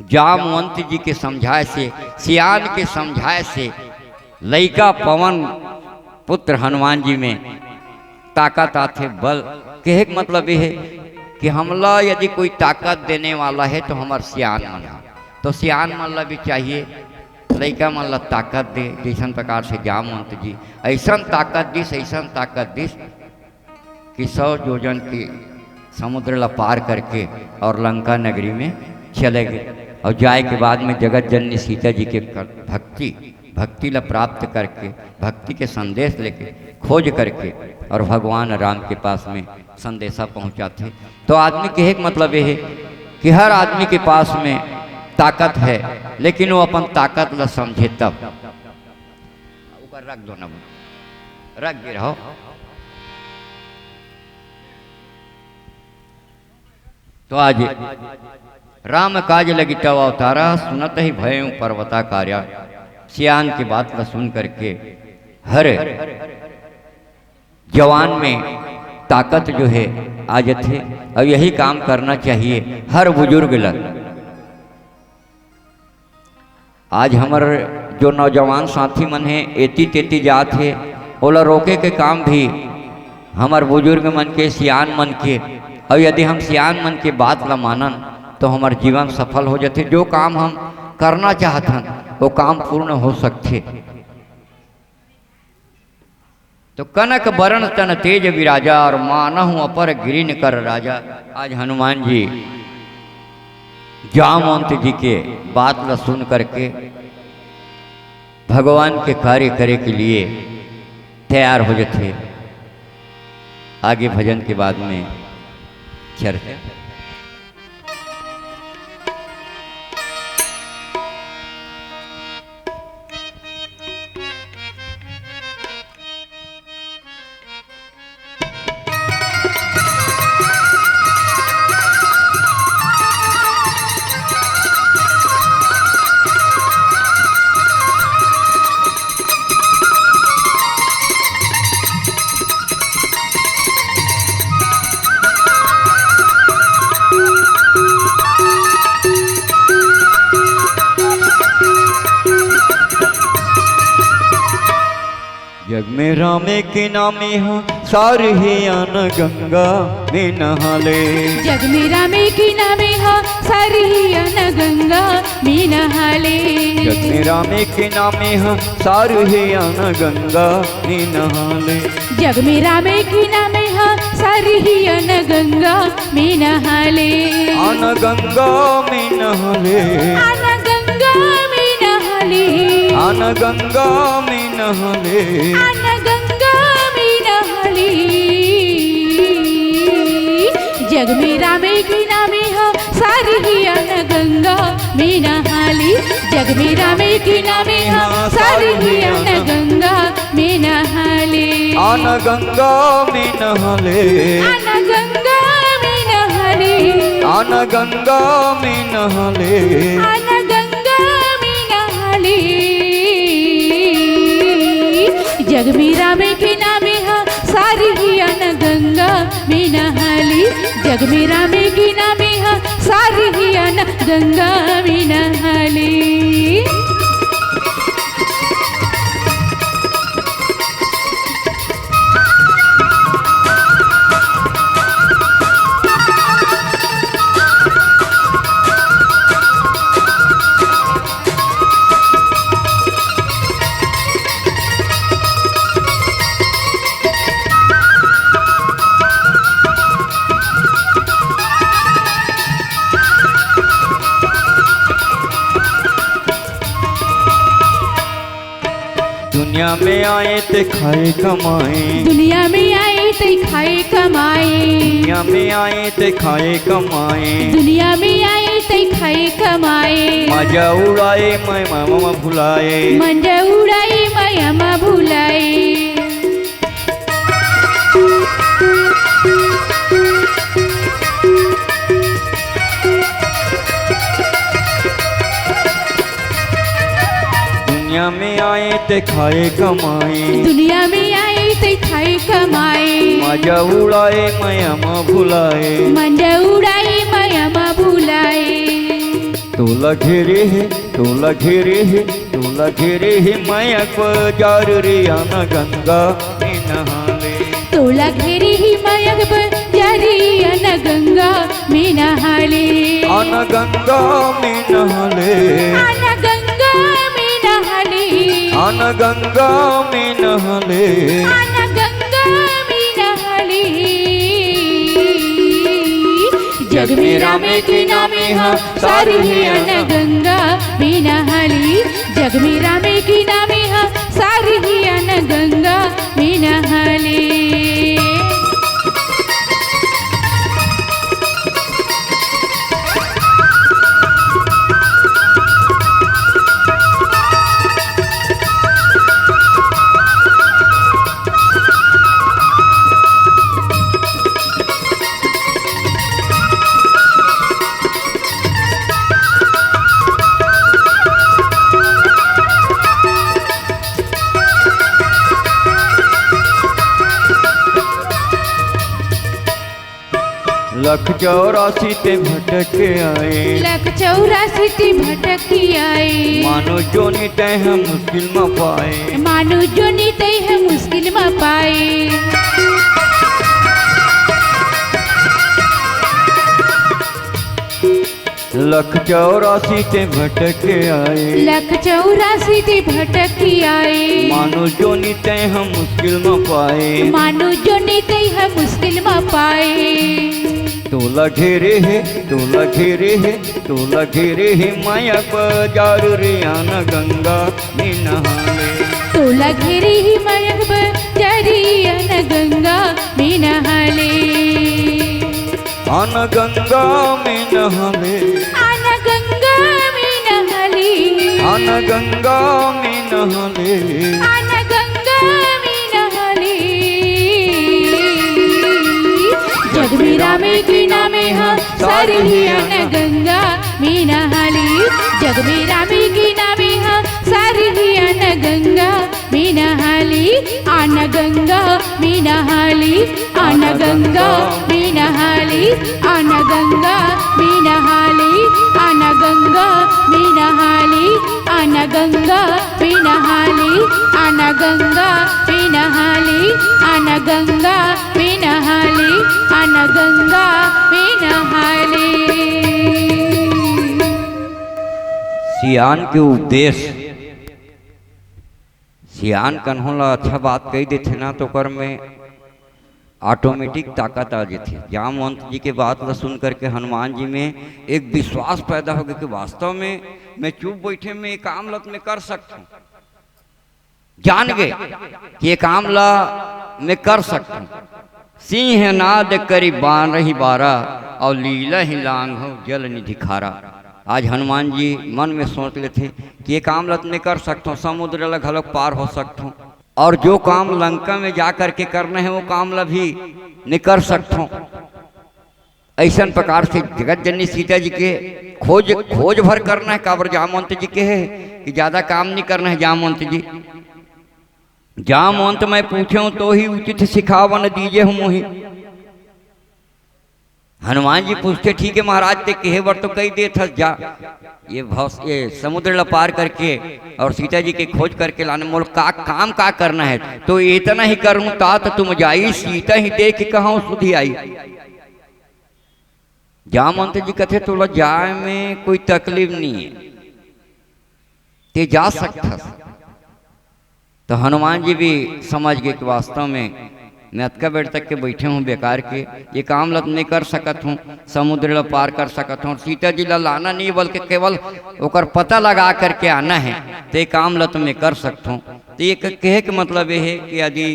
जामवंत जी के समझाए से, सियान के समझाए से लइका पवन पुत्र हनुमान जी में ताकत आथे, बल। कहे के मतलब ये हे कि हमला यदि कोई ताकत देने वाला हे तो हमर सियान मन हे। तो सियान मन ला भी चाहिए लइका मन ला ताकत दे, जइसन प्रकार से जामवंत जी अइसन ताकत दिस, अइसन ताकत दिस कि सौ योजन के समुद्र ला पार करके और लंका नगरी में चले गे। और जाए के बाद में जगत जननी सीता जी के कर-, भक्ति, भक्ति ला प्राप्त करके, भक्ति के संदेश लेके, खोज करके और भगवान राम के पास में संदेशा पहुंचाथे। तो आदमी कहे के मतलब ये हे कि हर आदमी के पास में ताकत हे, लेकिन वो अपन ताकत ला समझे तब। ओकर रख दो ना, रख दे रहो। तो आज राम काज लगी तब अवतारा, सुनत ही भयउ पर्वताकारा। सियान की बात ला सुन करके हर जवान में ताकत जो हे आ जाथे, और यही काम करना चाहिए हर बुजुर्ग ला। आज हमर जो नौजवान साथी मन हे, एती तेती जात हे, ओला रोके के काम भी हमर बुजुर्ग मन के, सियान मन के। अउ यदि हम सियान मन के बात ला मानन, तो हमर जीवन सफल हो जाथे। जो काम हम करना चाहत हन, वो काम पूर्ण हो सकथे। तो कनक बरन तन तेज विराजा, और मानहु अपर गिरिन कर राजा। आज हनुमान जी जामवंत जी के बात ला सुन करके भगवान के कार्य करे के लिए तैयार हो जाथे। आगे भजन के बाद में चर्चा। जग में रामे के नामे ह, सारही आन गंगा में नहाले। जग में रामे के नामे ह, सारही आन गंगा में नहाले। जग में रामे के नामे ह, सारही आन गंगा में नहाले। जग में रामे के नामे ह, सारही आन गंगा में नहाले। आन गंगा में नहाले। आन गंगा में नहाले। आन गंगा में नहाले। आन गंगा में नहाले। जग में रामे के नामे ह, सारही आन गंगा में नहाले। जग में रामे के नामे ह, सारही आन गंगा में नहाले। आन गंगा में नहाले। आन गंगा में नहाले। आन गंगा में नहाले। आन गंगा में नहाले। जग में रामे के नामे ह, सारही आन गंगा में नहाले। जग में रामे के नामे ह, सारही आन गंगा में नहाले। दुनिया में आए ते खाए कमाए। दुनिया में आए ते खाए कमाए। दुनिया में आए ते खाए कमाए। दुनिया में आए ते खाए कमाए। मजा उड़ाए मैं अम्मा भुलाए। मजा उड़ाए मैं अम्मा भुलाए। दुनिया में आए ते खाए कमाए। दुनिया में आए ते खाए कमाए। मजा उड़ाए मैं अम्मा भुलाए। मजा उड़ाए मैं अम्मा भुलाए। तोला घेरे हे, तोला घेरे हे, तोला घेरे हे मयक बजार रे आन गंगा में नहाले। तोला घेरे हे मयक बजार रे आन गंगा में नहाले। आन गंगा में नहाले। आन गंगा में नहाले। आन गंगा में नहाले। आन गंगा में नहाले। जग में रामे के नामे ह, सारही आन गंगा में नहाले। जग में रामे के नामे ह, सारही आन गंगा में नहाले। लख चौरासी ते भटक के आए। लख चौरासी ते भटक के आए। मानो जोनी तैं ह मुश्किल म पाए। मानो जोनी तैं ह मुश्किल म पाए। लख चौरासी ते भटक के आए। लख चौरासी ते भटक के आए। मानो जोनी तैं ह मुश्किल म पाए। मानो जोनी तैं ह मुश्किल म पाए। तोला घेरे हे, तोला घेरे हे, तोला घेरे हे मयक बजार रे आन गंगा में नहाले। तोला घेरे हे मयक बजार रे आन गंगा में नहाले। आन गंगा में नहाले। आन गंगा में नहाले। आन गंगा में नहाले। आन गंगा में नहाले। जग में रामे के नामे ह, सारही आन गंगा में नहाले। जग में रामे के नामे ह, सारही आन गंगा में नहाले। आन गंगा में नहाले। आन गंगा में नहाले। आन गंगा में नहाले। आन गंगा में नहाले। आन गंगा पिनहाली, आना गंगा पिनहाली, आना गंगा पिनहाली, आना गंगा पिनहाली। सियान के उपदेश, सियान कन्हो ला अच्छा बात कही देथे ना, तो ओकर में automatic ताकत आ जथे। जामवंत जी के बात ला सुन करके हनुमान जी में एक विश्वास पैदा हो गया कि वास्तव में मैं चुप बैठे में ये काम ला तो मैं कर सकता हूँ। जान गए कि ये काम ला मैं कर सकता हूँ। सिंह नाद करी बारही बारा, और लीला ही लांघव जल निधि खारा। आज हनुमान जी मन में सोच लेथे कि ये काम ला तो मैं कर सकता हूँ, समुद्र ला घलोक पार हो सकता हूँ। और जो काम लंका में जा करके करना है, वो काम ला भी नहीं कर सकता हूँ। ऐसन प्रकार से जगत जननी सीता जी के खोज, खोज भर करना है। काबर जामवंत जी के है कि ज्यादा काम नहीं करना है। जामवंत जी, जामवंत मैं पूछे हूँ, तो ही उचित सिखावन दीजे हूँ मोही। हनुमान जी पूछते, "ठीक है महाराज, ते कहे बर तो कही देत हस, जा ये भस-, ये समुद्र ला पार करके और सीता जी के खोज करके लाने, मोल का काम का करना है?" "तो इतना ही करूँ, तात तुम जाई, सीता ही देख कहूँ सुधि आई।" जामवंत जी कथे, "तोला जाए में कोई तकलीफ नहीं है, ते जा सकथस।" तो हनुमान जी भी समझ गए कि वास्तव में मैं अतका बेर तक के बैठे हूँ बेकार के, ये काम ला तो नहीं कर सकत हूँ, समुद्र ला पार कर सकत हूँ, सीता जी ला लाना नहीं, बल्कि केवल ओकर पता लगा करके आना है, तो ये काम ला तो मैं कर सकता हूँ। तो ये क-, कहे के मतलब ये है कि यदि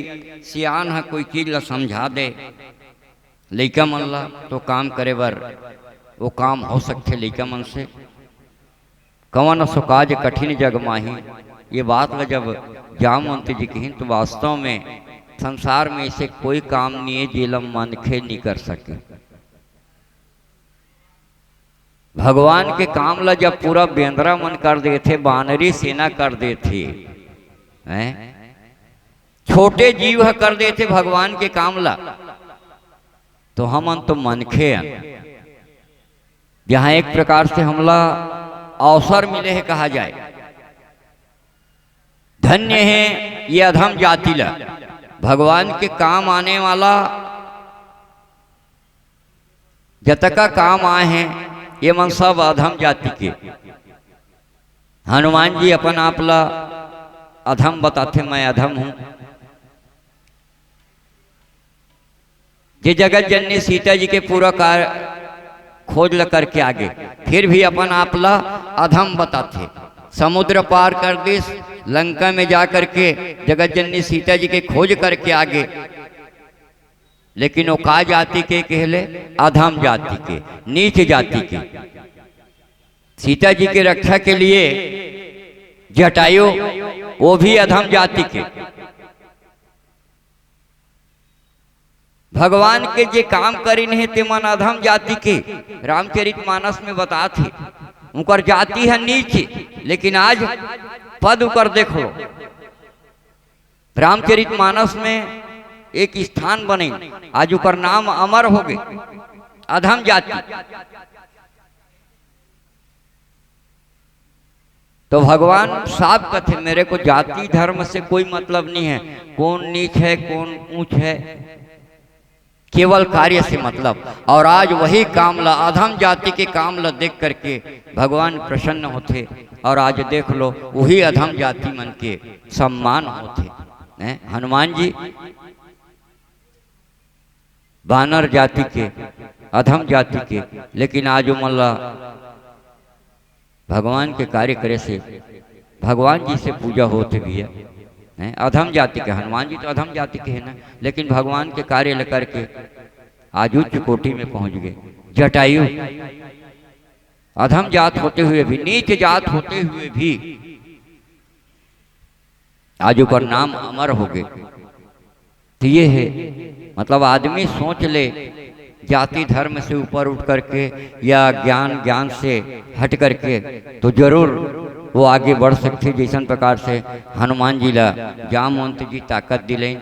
सियान ह कोई चीज ला समझा दे लइका मन ला, तो काम करे बर वो काम हो सकथे लइका मन से। "कवन सो काज कठिन जग माही", ये बात ला जब जामवंत जी कहिन, तो वास्तव में संसार में ऐसे कोई काम नहीं है जेला मनखे नहीं कर सके। भगवान के काम ला जब पूरा बेंदरा मन कर देथे, बानरी सेना कर देथे, हैं? छोटे जीव ह कर देथे भगवान के काम ला, तो हमन तो मनखे हन। यहाँ एक प्रकार से हमला अवसर मिले है कहा जाए। धन्य है ये अधम जाति ला, भगवान के काम आने वाला जतका काम आए हैं, ये मन सब अधम जाति के। हनुमान जी अपन आप ला अधम बताथे, "मैं अधम हूं।" जे जगत जननी सीता जी के पूरा कार-, खोज ल करके आगे, फिर भी अपन आप ला अधम बताथे। समुद्र पार कर दिस, लंका में जा करके जगत जननी सीता जी के खोज करके आगे, लेकिन वो का जाति के कहले? अधम जाति के, नीच जाति के। सीता जी के रक्षा के लिए जटायु, वो भी अधम जाति के। भगवान के जे काम करिन हे, ते मन अधम जाति के। रामचरित मानस में बतात हे, उनकर जाति है नीच, लेकिन आज पद उकर देख लो। रामचरित मानस में एक स्थान बने, आज उकर नाम अमर हो गए, अधम जाति। तो भगवान साफ कथे, "मेरे को जाति धर्म से कोई मतलब नहीं है, कौन नीच है, कौन ऊंच है, केवल कार्य से मतलब।" और आज वही काम ला, अधम जाति के काम ला देख करके भगवान प्रसन्न होथे। और आज देख लो, वही अधम जाति मन के सम्मान होथे। हैं? हनुमान जी बानर जाति के, अधम जाति के, लेकिन आज ओमन ला भगवान के कार्य करे से, भगवान जी से पूजा होत हे भैया। हैं, अधम जाति के, हनुमान जी तो अधम जाति के है ना, लेकिन भगवान के कार्य ल करके आज उच्च कोटि में पहुंच गए। जटायु अधम जात होते हुए भी, नीच जात होते हुए भी आज ओकर नाम अमर हो गए। तो ये है, मतलब, आदमी सोच ले जाति धर्म से ऊपर उठ करके या ज्ञान, ज्ञान से हट करके, तो जरूर वो आगे बढ़ सकथे। जैसन प्रकार से हनुमान जी ला जामवंत जी ताकत दिलेन,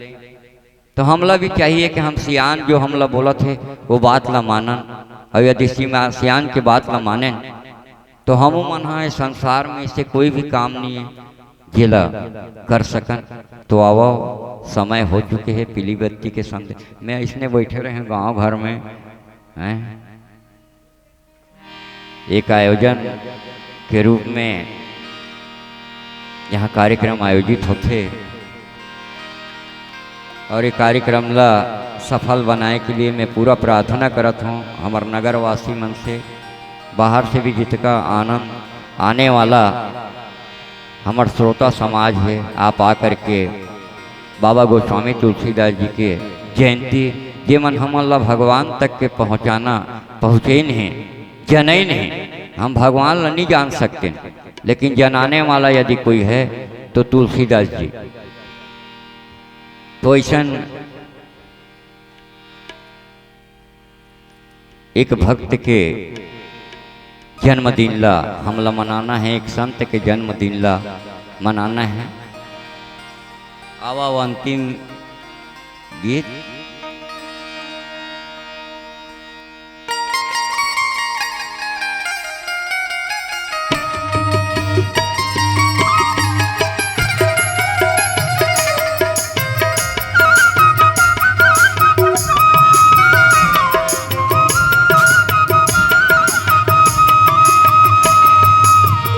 तो हमला भी चाहिए कि हम सियान जो हमला बोलत हे, वो बात ला मानन। और यदि सिमा-, सियान के बात ला मानेन, तो हमू मन हा इस संसार में इससे कोई भी काम नहीं है। जेला कर सकन, तो आवव, समय हो चुके हे पीली बत्ती के संदेश। मैं इसने बैठे रहे गांव घर में, हैं? एक आयोजन के रूप में यहाँ कार्यक्रम आयोजित होथे और ये कार्यक्रम ला सफल बनाए के लिए मैं पूरा प्रार्थना करत हूँ हमर नगरवासी मन से, बाहर से भी जितका आनंद आने वाला हमर श्रोता समाज हे, आप आ करके बाबा गोस्वामी तुलसीदास जी के जयंती, जेमन हमन ला भगवान तक के पहुँचाना, पहुँचे नहीं, जने नहीं, हम भगवान ला नहीं जान सकते, लेकिन जनाने वाला यदि कोई है तो तुलसीदास जी। तो ऐसन एक भक्त के जन्मदिन ला हमला मनाना है, एक संत के जन्मदिन ला मनाना है। आवा वो अंतिम गीत।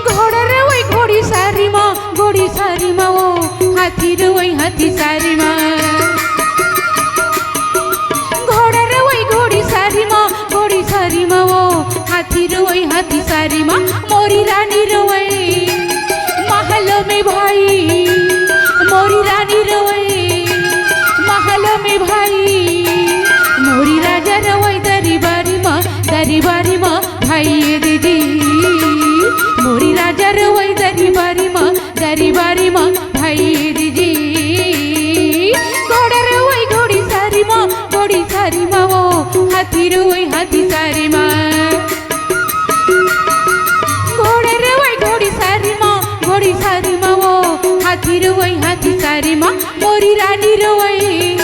घोड़ा रवई घोड़ी सारी माँ, घोड़ी सारी माँ वो, हाथी रवई हाथी सारी माँ। घोड़ा रवई घोड़ी सारी माँ, घोड़ी सारी माँ वो, हाथी रवई हाथी सारी माँ। मोरी रानी रवई महल में भाई, मोरी रानी रवई महल में भाई, मोरी राजा रवई दरी बारी माँ, दरी बारी माँ भाई ये दीदी। मोरी राजा रवई दरी बारी माँ, दरी बारी माँ भाई ये दीदी। घोड़ा रवई घोड़ी सारी माँ, घोड़ी सारी माँ वो, हाथी रवई हाथी सारी माँ। घोड़ा रवई घोड़ी सारी माँ, घोड़ी सारी माँ वो, हाथी रवई हाथी सारी माँ। मोरी रानी रवई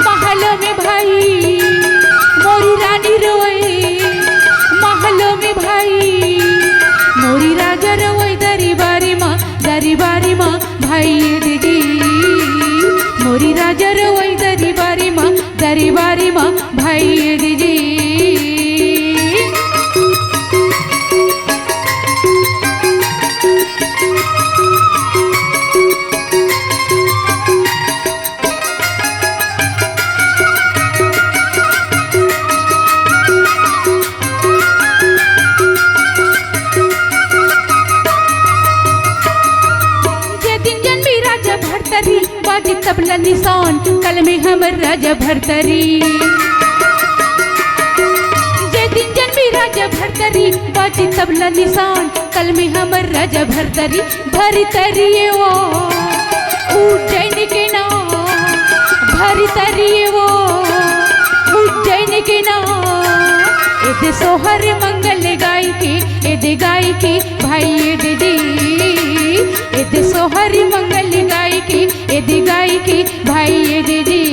महल में भाई, मोरी रानी रवई महल में भाई, मोरी राजा रवई दरी बारी माँ, दरी बारी माँ भाई ये दीदी। मोरी राजा रवई दरी बारी माँ, दरी बारी माँ भाई ये दीदी। जे दिन जन्मी राजा भरतरी, बाजी तबला निशान, कल में हमर राजा भरतरी। जे दिन जन्मी राजा भरतरी, बाजी तबला निशान, कल में हमर राजा भरतरी। भरतरी वो उज्जैन के नाम, भरतरी वो उज्जैन के नाम। एदे सोहर मंगल गाय के, एदे गाय के भाई एदे जी, एदे सोहर मंगल गाय के, एदे गाय के भाई एदे जी।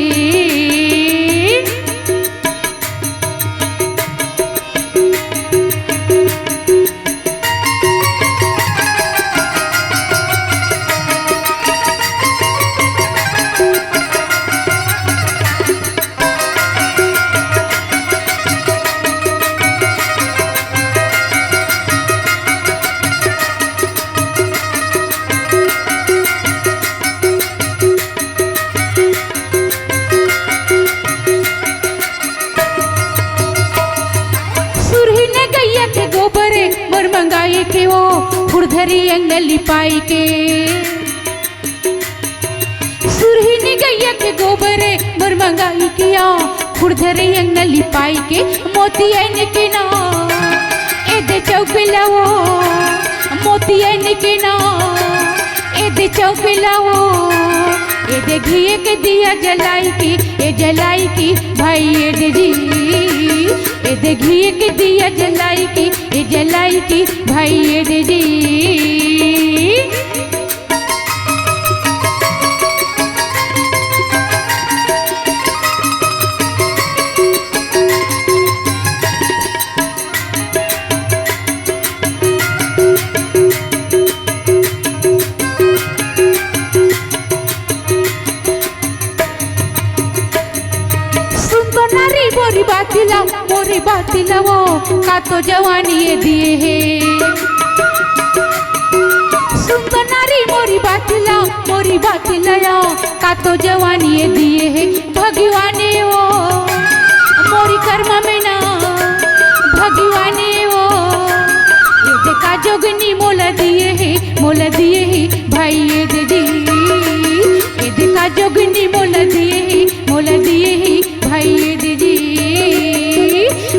सुरही ने गैया के गोबरे, मोर मंगाई के वो, खुरधरी अंगली पाई के। सुरही ने गैया के गोबरे, मोर मंगाई के आ, खुरधरी अंगली पाई के। मोती ऐन के ना, एदे चौक लावो, मोती ऐन के ना, एदे चौक लावो, एदे घिए के दिया जलाई के, ए जलाई के भाई एदे जी, एदे घिए के दिया जलाई के, ए जलाई के भाई एदे जी। नारी मोरी बात ला, मोरी बात ला वो, का तो जवानी ये दिए हे। सुन तो नारी मोरी बात ला, मोरी बात ला, का तो जवानी ये दिए हे। भगवान वो, मोरी कर्म में ना, भगवान वो, ये देखा जोगनी मोला दिए हे, मोला दिए हे, भाई ये दे जी। ये देखा जोगनी मोला दिए हे, मोला दिए हे, भाई ये दे जी।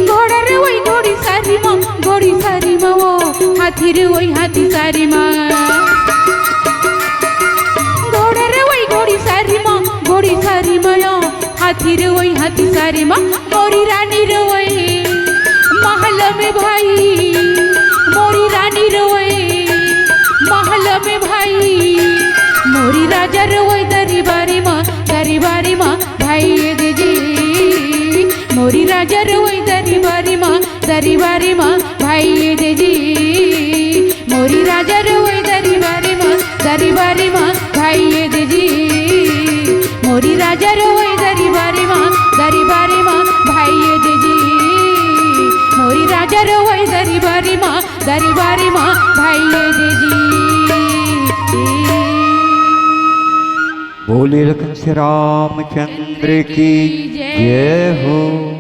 घोड़ा रे वही घोड़ी सारी माँ, घोड़ी सारी माँ वो, हाथी रे वही हाथी सारी माँ। घोड़ा रे वही घोड़ी सारी माँ, घोड़ी सारी माँ, हाथी रे वही हाथी सारी माँ। मोरी रानी रे वही महल में भाई, मोरी रानी रे वही महल में भाई, मोरी राजा रे वही दरबारी माँ, दरबारी माँ, भाई ये दे जी। मोरी राजा रे वही दरबारी माँ, दरबारी माँ, भाई ये दे जी। मोरी राजा रे वही दरबारी माँ, दरबारी माँ, भाई ये दे जी। मोरी राजा रे वही दरबारी माँ, दरबारी माँ, भाई ये दे जी। मोरी राजा रे वही दरबारी माँ, दरबारी माँ, भाई ये दे जी। बोले लखन श्री रामचंद्र की जय हो।